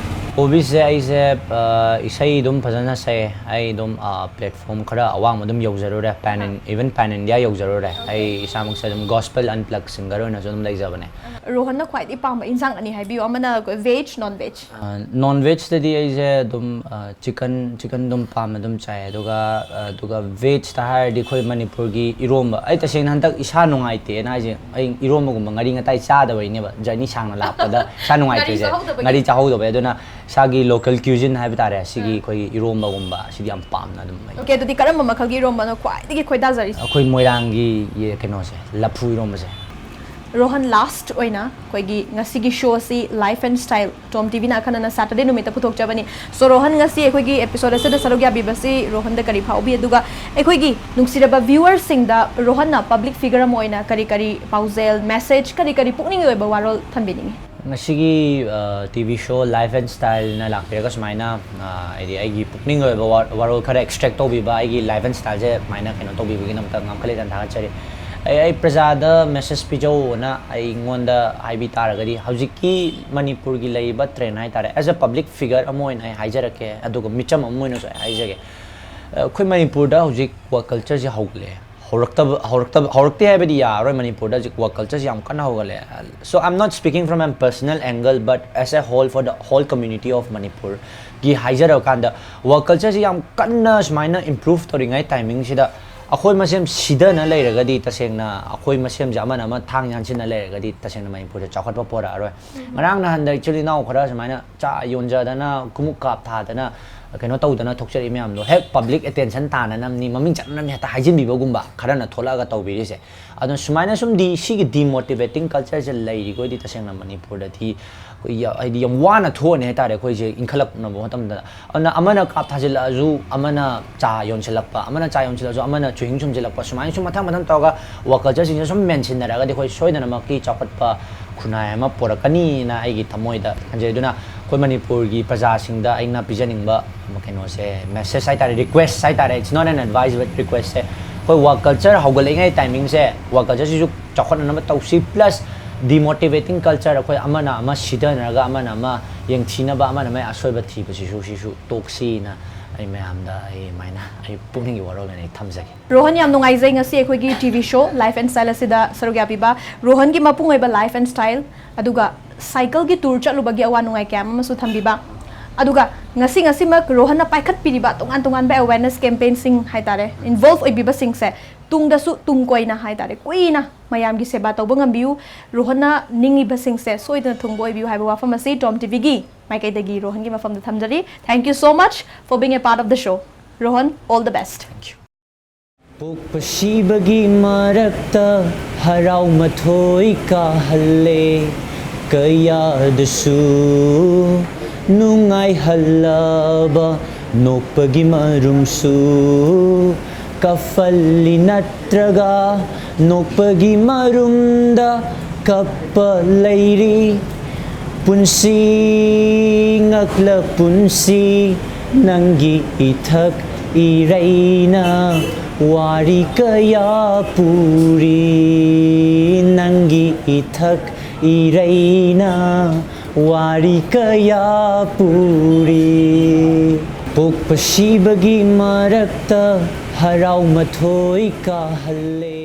ꯍꯣꯕꯤꯁꯁꯦ ꯑꯩꯁꯦ ꯑ, ꯏꯁꯩ ꯑꯗꯨꯝ ꯐꯖꯅ ꯁꯛꯑꯦ꯫ ꯑꯩ ꯑꯗꯨꯝ ꯄ꯭ꯂꯦꯠꯐꯣꯝ ꯈꯔ ꯑꯋꯥꯡꯕ ꯑꯗꯨꯝ ꯌꯧꯖꯔꯨꯔꯦ, ꯄꯦꯟ ꯏꯚꯟ ꯄꯦꯟ ꯏꯟꯗꯤꯌꯥ ꯌꯧꯖꯔꯨꯔꯦ꯫ ꯑꯩ ꯏꯁꯥꯃꯛꯁꯦ ꯑꯗꯨꯝ ꯒꯣꯁꯄꯦꯜ ꯑꯟꯄ꯭ꯂꯛ ꯁꯤꯡꯒꯔ ꯑꯣꯏꯅꯁꯨ ꯑꯗꯨꯝ ꯂꯩꯖꯕꯅꯦ꯫ ꯔꯣꯍꯟꯅ ꯈ꯭ꯋꯥꯏꯗꯒꯤ ꯄꯥꯝꯕ ꯏꯟꯁꯥꯡ ꯑꯅꯤ ꯍꯥꯏꯕꯤꯌꯨ, ꯑꯃꯅ ꯚꯦꯖ, ꯅꯣꯟ ꯚꯦꯖ꯫ ꯅꯣꯟ ꯚꯦꯖꯇꯗꯤ ꯑꯩꯁꯦ ꯑꯗꯨꯝ ꯆꯤꯀꯟ ꯆꯤꯀꯟ ꯑꯗꯨꯝ ꯄꯥꯝꯅ ꯑꯗꯨꯝ ꯆꯥꯏ꯫ ꯑꯗꯨꯒ ꯑꯗꯨꯒ ꯚꯦꯖꯇ ꯍꯥꯏꯔꯗꯤ ꯑꯩꯈꯣꯏ ꯃꯅꯤꯄꯨꯔꯒꯤ ꯏꯔꯣꯝꯕ꯫ ꯑꯩ ꯇꯁꯦꯡꯅ ꯍꯟꯗꯛ ꯏꯁꯥ ꯅꯨꯡꯉꯥꯏꯇꯦꯅ ꯍꯥꯏꯁꯦ, ꯑꯩ ꯏꯔꯣꯝꯕꯒꯨꯝꯕ ꯉꯥꯔꯤ ꯉꯇꯥꯏ ꯆꯥꯗꯕꯩꯅꯦꯕ ꯖꯔꯅꯤ ꯁꯥꯡꯅ ꯂꯥꯛꯄꯗ ꯏꯁꯥ ꯅꯨꯡꯉꯥꯏꯇ꯭ꯔꯤꯁꯦ꯫ ꯉꯥꯔꯤ ꯆꯥꯍꯧꯗꯕꯒꯤ꯫ ꯑꯗꯨꯅ ꯏꯁꯥꯒꯤ ꯂꯣꯀꯦꯜ ꯀ꯭ꯌꯨꯖꯤꯟ ꯍꯥꯏꯕ ꯇꯥꯔꯦ, ꯁꯤꯒꯤ ꯑꯩꯈꯣꯏꯒꯤ ꯏꯔꯣꯝꯕꯒꯨꯝꯕ ꯁꯤꯗꯤ ꯌꯥꯝ ꯄꯥꯝꯅ ꯑꯗꯨꯝ ꯑꯩ ꯑꯣꯀꯦ, ꯑꯗꯨꯗꯤ ꯀꯔꯝꯕ ꯃꯈꯜꯒꯤ ꯏꯔꯣꯝꯕꯅꯣ ꯈ꯭ꯋꯥꯏꯗꯒꯤ ꯈꯣꯏꯗꯥꯖꯔꯤꯁꯦ? ꯑꯩꯈꯣꯏ ꯃꯣꯏꯔꯥꯡꯒꯤ ꯌꯦ- ꯀꯩꯅꯣꯁꯦ, ꯂꯐꯨ ꯏꯔꯣꯝꯕꯁꯦ꯫ ꯔꯣꯍꯟ, ꯂꯥꯁ ꯑꯣꯏꯅ ꯑꯩꯈꯣꯏꯒꯤ ꯉꯁꯤꯒꯤ ꯁꯣ ꯑꯁꯤ ꯂꯥꯏꯐ ꯑꯦꯟ ꯁ꯭ꯇꯥꯏꯜ ꯇꯣꯝ ꯇꯤꯚꯤꯅ ꯑꯈꯟꯅꯅ ꯁꯦꯇꯔꯗꯦ ꯅꯨꯃꯤꯠꯇ ꯄꯨꯊꯣꯛꯆꯕꯅꯤ꯫ ꯁꯣ ꯔꯣꯍꯟ, ꯉꯁꯤ ꯑꯩꯈꯣꯏꯒꯤ ꯑꯦꯄꯤꯁꯣꯗ ꯑꯁꯤꯗ ꯁꯔꯨꯛ ꯌꯥꯕꯤꯕꯁꯤ ꯔꯣꯍꯟꯗ ꯀꯔꯤ ꯐꯥꯎꯕꯤ? ꯑꯗꯨꯒ ꯑꯩꯈꯣꯏꯒꯤ ꯅꯨꯡꯁꯤꯔꯕ ꯚ꯭ꯌꯨꯋꯔꯁꯤꯡꯗ ꯔꯣꯍꯟꯅ ꯄꯕ꯭ꯂꯤꯛ ꯐꯤꯒꯔ ꯑꯃ ꯑꯣꯏꯅ ꯀꯔꯤ ꯀꯔꯤ ꯄꯥꯎꯖꯦꯜ, ꯃꯦꯁꯦꯖ, ꯀꯔꯤ ꯀꯔꯤ ꯄꯨꯛꯅꯤꯡꯒꯤ ꯑꯣꯏꯕ ꯋꯥꯔꯣꯜ ꯊꯝꯕꯤꯅꯤꯡꯉꯤ? ꯉꯁꯤꯒꯤ T V show life and ꯁ꯭ꯇꯥꯏꯜꯅ ꯂꯥꯛꯄꯤꯔꯒ ꯁꯨꯃꯥꯏꯅ ꯑ, ꯍꯥꯏꯗꯤ ꯑꯩꯒꯤ ꯄꯨꯛꯅꯤꯡꯒꯤ ꯑꯣꯏꯕ ꯋꯥ- ꯋꯥꯔꯣꯜ ꯈꯔ ꯑꯦꯛꯁꯇ꯭ꯔꯦꯛ ꯇꯧꯕꯤꯕ, ꯑꯩꯒꯤ ꯂꯥꯏꯐ ꯑꯦꯟ ꯁ꯭ꯇꯥꯏꯜꯁꯦ ꯁꯨꯃꯥꯏꯅ ꯀꯩꯅꯣ ꯇꯧꯕꯤꯕꯒꯤꯗꯃꯛꯇ ꯉꯥꯝꯈꯩ ꯂꯩꯇꯥꯅ ꯊꯥꯒꯠꯆꯔꯤ꯫ ꯑꯩ ꯑꯩ ꯄ꯭ꯔꯖꯥꯗ ꯃꯦꯁꯦꯖ ꯄꯤꯖꯧꯅ ꯑꯩꯉꯣꯟꯗ ꯍꯥꯏꯕꯤ ꯇꯥꯔꯒꯗꯤ, ꯍꯧꯖꯤꯛꯀꯤ ꯃꯅꯤꯄꯨꯔꯒꯤ ꯂꯩꯔꯤꯕ ꯇ꯭ꯔꯦꯟ ꯍꯥꯏ ꯇꯥꯔꯦ, ꯑꯦꯁ ꯑ ꯄꯕ꯭ꯂꯤꯛ ꯐꯤꯒꯔ ꯑꯃ ꯑꯣꯏꯅ ꯑꯩ ꯍꯥꯏꯖꯔꯛꯀꯦ, ꯑꯗꯨꯒ ꯃꯤꯆꯝ ꯑꯃ ꯑꯣꯏꯅꯁꯨ ꯑꯩ ꯍꯥꯏꯖꯒꯦ꯫ ꯑꯩꯈꯣꯏ ꯃꯅꯤꯄꯨꯔꯗ ꯍꯧꯖꯤꯛ ꯋꯥꯔꯛ ꯀꯜꯆꯔꯁꯦ ꯍꯧꯒꯠꯂꯛꯑꯦ꯫ ꯍꯧꯔꯛꯇꯕ ꯍꯧꯔꯛꯇꯕ ꯍꯧꯔꯛꯇꯦ ꯍꯥꯏꯕꯗꯤ ꯌꯥꯔꯣꯏ, ꯃꯅꯤꯄꯨꯔꯗ ꯍꯧꯖꯤꯛ ꯋꯥꯔꯛ ꯀꯜꯆꯔꯁꯦ ꯌꯥꯝ ꯀꯟꯅ ꯍꯧꯒꯠꯂꯛꯑꯦ꯫ So I'm not speaking from a personal angle, but as a whole, for the whole community of Manipur ꯒꯤ ꯍꯥꯏꯖꯔꯀꯥꯟꯗ, ꯋꯥꯔꯛ ꯀꯜꯆꯔꯁꯤ ꯌꯥꯝ ꯀꯟꯅ ꯁꯨꯃꯥꯏꯅ ꯏꯝꯄ꯭ꯔꯨꯚ ꯇꯧꯔꯤꯉꯩ ꯇꯥꯏꯃꯤꯡꯁꯤꯗ ꯑꯩꯈꯣꯏ ꯃꯁꯦꯟ ꯁꯤꯗꯅ ꯂꯩꯔꯒꯗꯤ, ꯇꯁꯦꯡꯅ ꯑꯩꯈꯣꯏ ꯃꯁꯦꯟꯁꯦ ꯑꯃꯅ ꯑꯃ ꯊꯥꯡ ꯌꯥꯟꯁꯤꯟꯅ ꯂꯩꯔꯒꯗꯤ, ꯇꯁꯦꯡꯅ ꯃꯅꯤꯄꯨꯔꯗ ꯆꯥꯎꯈꯠꯄ ꯄꯣꯔꯛꯑꯔꯣꯏ꯫ ꯉꯔꯥꯡ ꯅꯍꯥꯟꯗ ꯏꯆꯤꯜ ꯏꯅꯥꯎ ꯈꯔ ꯁꯨꯃꯥꯏꯅ ꯆꯥ ꯌꯣꯟꯖꯗꯅ, ꯈꯣꯡꯎꯞ ꯀꯥꯞ ꯊꯥꯗꯅ, ꯀꯩꯅꯣ ꯇꯧꯗꯅ ꯊꯣꯛꯆꯔꯛꯏ ꯃꯌꯥꯝꯗꯣ ꯍꯦꯛ ꯄꯕ꯭ꯂꯤꯛ ꯑꯦꯇꯦꯟꯁꯟ ꯇꯥꯅꯅꯕꯅꯤ, ꯃꯃꯤꯡ ꯆꯠꯅꯅꯕꯅꯤ ꯍꯦꯛꯇ ꯍꯥꯏꯖꯤꯟꯕꯤꯕꯒꯨꯝꯕ ꯈꯔꯅ ꯊꯣꯛꯂꯛꯑꯒ ꯇꯧꯕꯤꯔꯤꯁꯦ꯫ ꯑꯗꯨꯅ ꯁꯨꯃꯥꯏꯅ ꯁꯨꯝ ꯗꯤ ꯁꯤꯒꯤ ꯗꯤꯃꯣꯇꯤꯚꯦꯇꯤꯡ ꯀꯜꯆꯔꯁꯦ ꯂꯩꯔꯤꯈꯣꯏꯗꯤ, ꯇꯁꯦꯡꯅ ꯃꯅꯤꯄꯨꯔꯗꯗꯤ ꯑꯩꯈꯣꯏ ꯌꯥ- ꯍꯥꯏꯗꯤ ꯌꯥꯝ ꯋꯥꯅ ꯊꯣꯛꯑꯅꯤ ꯍꯥꯏꯇꯥꯔꯦ, ꯑꯩꯈꯣꯏꯁꯦ ꯏꯟꯈꯠꯂꯛꯅꯕ ꯃꯇꯝꯗ꯫ ꯑꯗꯨꯅ ꯑꯃꯅ ꯀꯥꯞ ꯊꯥꯖꯤꯜꯂꯛꯑꯁꯨ, ꯑꯃꯅ ꯆꯥ ꯌꯣꯟꯁꯤꯜꯂꯛꯄ, ꯑꯃꯅ ꯆꯥ ꯌꯣꯟꯁꯤꯜꯂꯛꯑꯁꯨ, ꯑꯃꯅ ꯆꯨꯍꯤꯡ ꯁꯨꯝꯖꯤꯜꯂꯛꯄ, ꯁꯨꯃꯥꯏꯅ ꯁꯨꯝ ꯃꯊꯪ ꯃꯊꯪ ꯇꯧꯔꯒ ꯋꯥꯔꯛ ꯀꯜꯆꯔꯁꯤꯡꯁꯦ ꯁꯨꯝ ꯃꯦꯟꯁꯤꯟꯅꯔꯒꯗꯤ, ꯑꯩꯈꯣꯏ ꯁꯣꯏꯗꯅꯃꯛꯀꯤ ꯆꯥꯎꯈꯠꯄ ꯈꯨꯟꯅꯥꯏ ꯑꯃ ꯄꯣꯔꯛꯀꯅꯤꯅ ꯑꯩꯒꯤ ꯊꯃꯣꯏꯗ ꯈꯟꯖꯩ꯫ ꯑꯗꯨꯅ ꯑꯩꯈꯣꯏ ꯃꯅꯤꯄꯨꯔꯒꯤ ꯄ꯭ꯔꯖꯥꯁꯤꯡꯗ ꯑꯩꯅ ꯄꯤꯖꯅꯤꯡꯕ ꯀꯩꯅꯣꯁꯦ, ꯃꯦꯁꯦꯖ ꯍꯥꯏꯇꯥꯔꯦ, ꯔꯤꯀ꯭ꯋꯦꯁ ꯍꯥꯏꯇꯥꯔꯦ, it's not an advice but request ꯁꯦ, ꯑꯩꯈꯣꯏ ꯋꯥꯔꯛ ꯀꯜꯆꯔ ꯍꯧꯒꯠꯂꯛꯏꯉꯩ ꯇꯥꯏꯃꯤꯡꯁꯦ, ꯋꯥꯔꯛ ꯀꯜꯆꯔꯁꯤꯁꯨ ꯆꯥꯎꯈꯠꯅꯅꯕ ꯇꯧꯁꯤ, ꯄ꯭ꯂꯁ Demotivating culture, ꯑꯩꯈꯣꯏ ꯑꯃꯅ ꯑꯃ ꯁꯤꯗꯅꯔꯒ ꯑꯃꯅ ꯑꯃ ꯌꯦꯡꯊꯤꯅꯕ, ꯑꯃꯅ ꯑꯃ ꯑꯁꯣꯏꯕ ꯊꯤꯕꯁꯤꯁꯨ, ꯁꯤꯁꯨ ꯇꯣꯛꯁꯤꯅ ꯑꯩ ꯃꯌꯥꯝꯗ ꯑꯩ ꯑꯗꯨꯃꯥꯏꯅ ꯑꯩ ꯄꯨꯛꯅꯤꯡꯒꯤ ꯋꯥꯔꯣꯜ ꯑꯣꯏꯅ ꯑꯩ ꯊꯝꯖꯒꯦ꯫ ꯔꯣꯍꯟ, ꯌꯥꯝ ꯅꯨꯡꯉꯥꯏꯖꯩ ꯉꯁꯤ ꯑꯩꯈꯣꯏꯒꯤ T V show Life and Style ꯑꯁꯤꯗ ꯁꯔꯨꯛ ꯌꯥꯕꯤꯕ꯫ ꯔꯣꯍꯟꯒꯤ ꯃꯄꯨꯡ ꯑꯣꯏꯕ life and style, ꯑꯗꯨꯒ cycle ꯒꯤ tour ꯆꯠꯂꯨꯕꯒꯤ ꯑꯋꯥ ꯅꯨꯡꯉꯥꯏ ꯀꯌꯥ ꯑꯃꯁꯨ ꯊꯝꯕꯤꯕ, ꯑꯗꯨꯒ ꯉꯁꯤ ꯉꯁꯤꯃꯛ ꯔꯣꯍꯟꯅ ꯄꯥꯏꯈꯠꯄꯤꯔꯤꯕ ꯇꯣꯉꯥꯟ ꯇꯣꯉꯥꯟꯕ awareness campaign ꯁꯤꯡ ꯍꯥꯏꯇꯥꯔꯦ, involve ꯑꯣꯏꯕꯤꯕꯁꯤꯡꯁꯦ ꯇꯨꯡꯗꯁꯨ ꯇꯨꯡ ꯀꯣꯏꯅ ꯍꯥꯏꯇꯥꯔꯦ, ꯀꯨꯏꯅ ꯃꯌꯥꯝꯒꯤ ꯁꯦꯕꯥ ꯇꯧꯕ ꯉꯝꯕꯤꯌꯨ꯫ ꯔꯣꯍꯟꯅ ꯅꯤꯡꯂꯤꯕꯁꯤꯡꯁꯦ ꯁꯣꯏꯗꯅ ꯊꯨꯡꯕ ꯑꯣꯏꯕꯤꯌꯨ ꯍꯥꯏꯕ ꯋꯥꯐꯝ ꯑꯁꯤ Tom T V ꯒꯤ ꯃꯥꯏꯀꯩꯗꯒꯤ ꯔꯣꯍꯟꯒꯤ ꯃꯐꯝꯗ ꯊꯝꯖꯔꯤ꯫ Thank you so much for being a part of the show. Rohan, all the best. Thank you. ꯄꯣꯛꯄ ꯁꯤꯕꯒꯤ ꯃꯔꯛꯇ ꯍꯔꯥꯎ ꯃꯊꯣꯏ ꯀꯥꯍꯜꯂꯦ, ꯀꯌꯥꯗꯁꯨ ꯅꯨꯡꯉꯥꯏꯍꯜꯂꯕ ꯅꯣꯛꯄꯒꯤ ꯃꯔꯨꯝꯁꯨ ꯀꯐꯜꯂꯤ ꯅꯠꯇ꯭ꯔꯒ ꯅꯣꯛꯄꯒꯤ ꯃꯔꯨꯝꯗ ꯀꯞꯄ ꯂꯩꯔꯤ꯫ ꯄꯨꯟꯁꯤ ꯉꯛꯂ ꯄꯨꯟꯁꯤ ꯅꯪꯒꯤ ꯏꯊꯛ ꯏꯔꯩꯅ ꯋꯥꯔꯤ ꯀꯌꯥ ꯄꯨꯔꯤ꯫ ꯅꯪꯒꯤ ꯏꯊꯛ ꯏꯔꯩꯅ ꯋꯥꯔꯤ ꯀꯌꯥ ꯄꯨꯔꯤ꯫ ꯄꯣꯛꯄ ꯁꯤꯕꯒꯤ ꯃꯔꯛꯇ ꯍꯔꯥꯎ ꯃꯊꯣꯏ ꯀꯥꯍꯜꯂꯦ꯫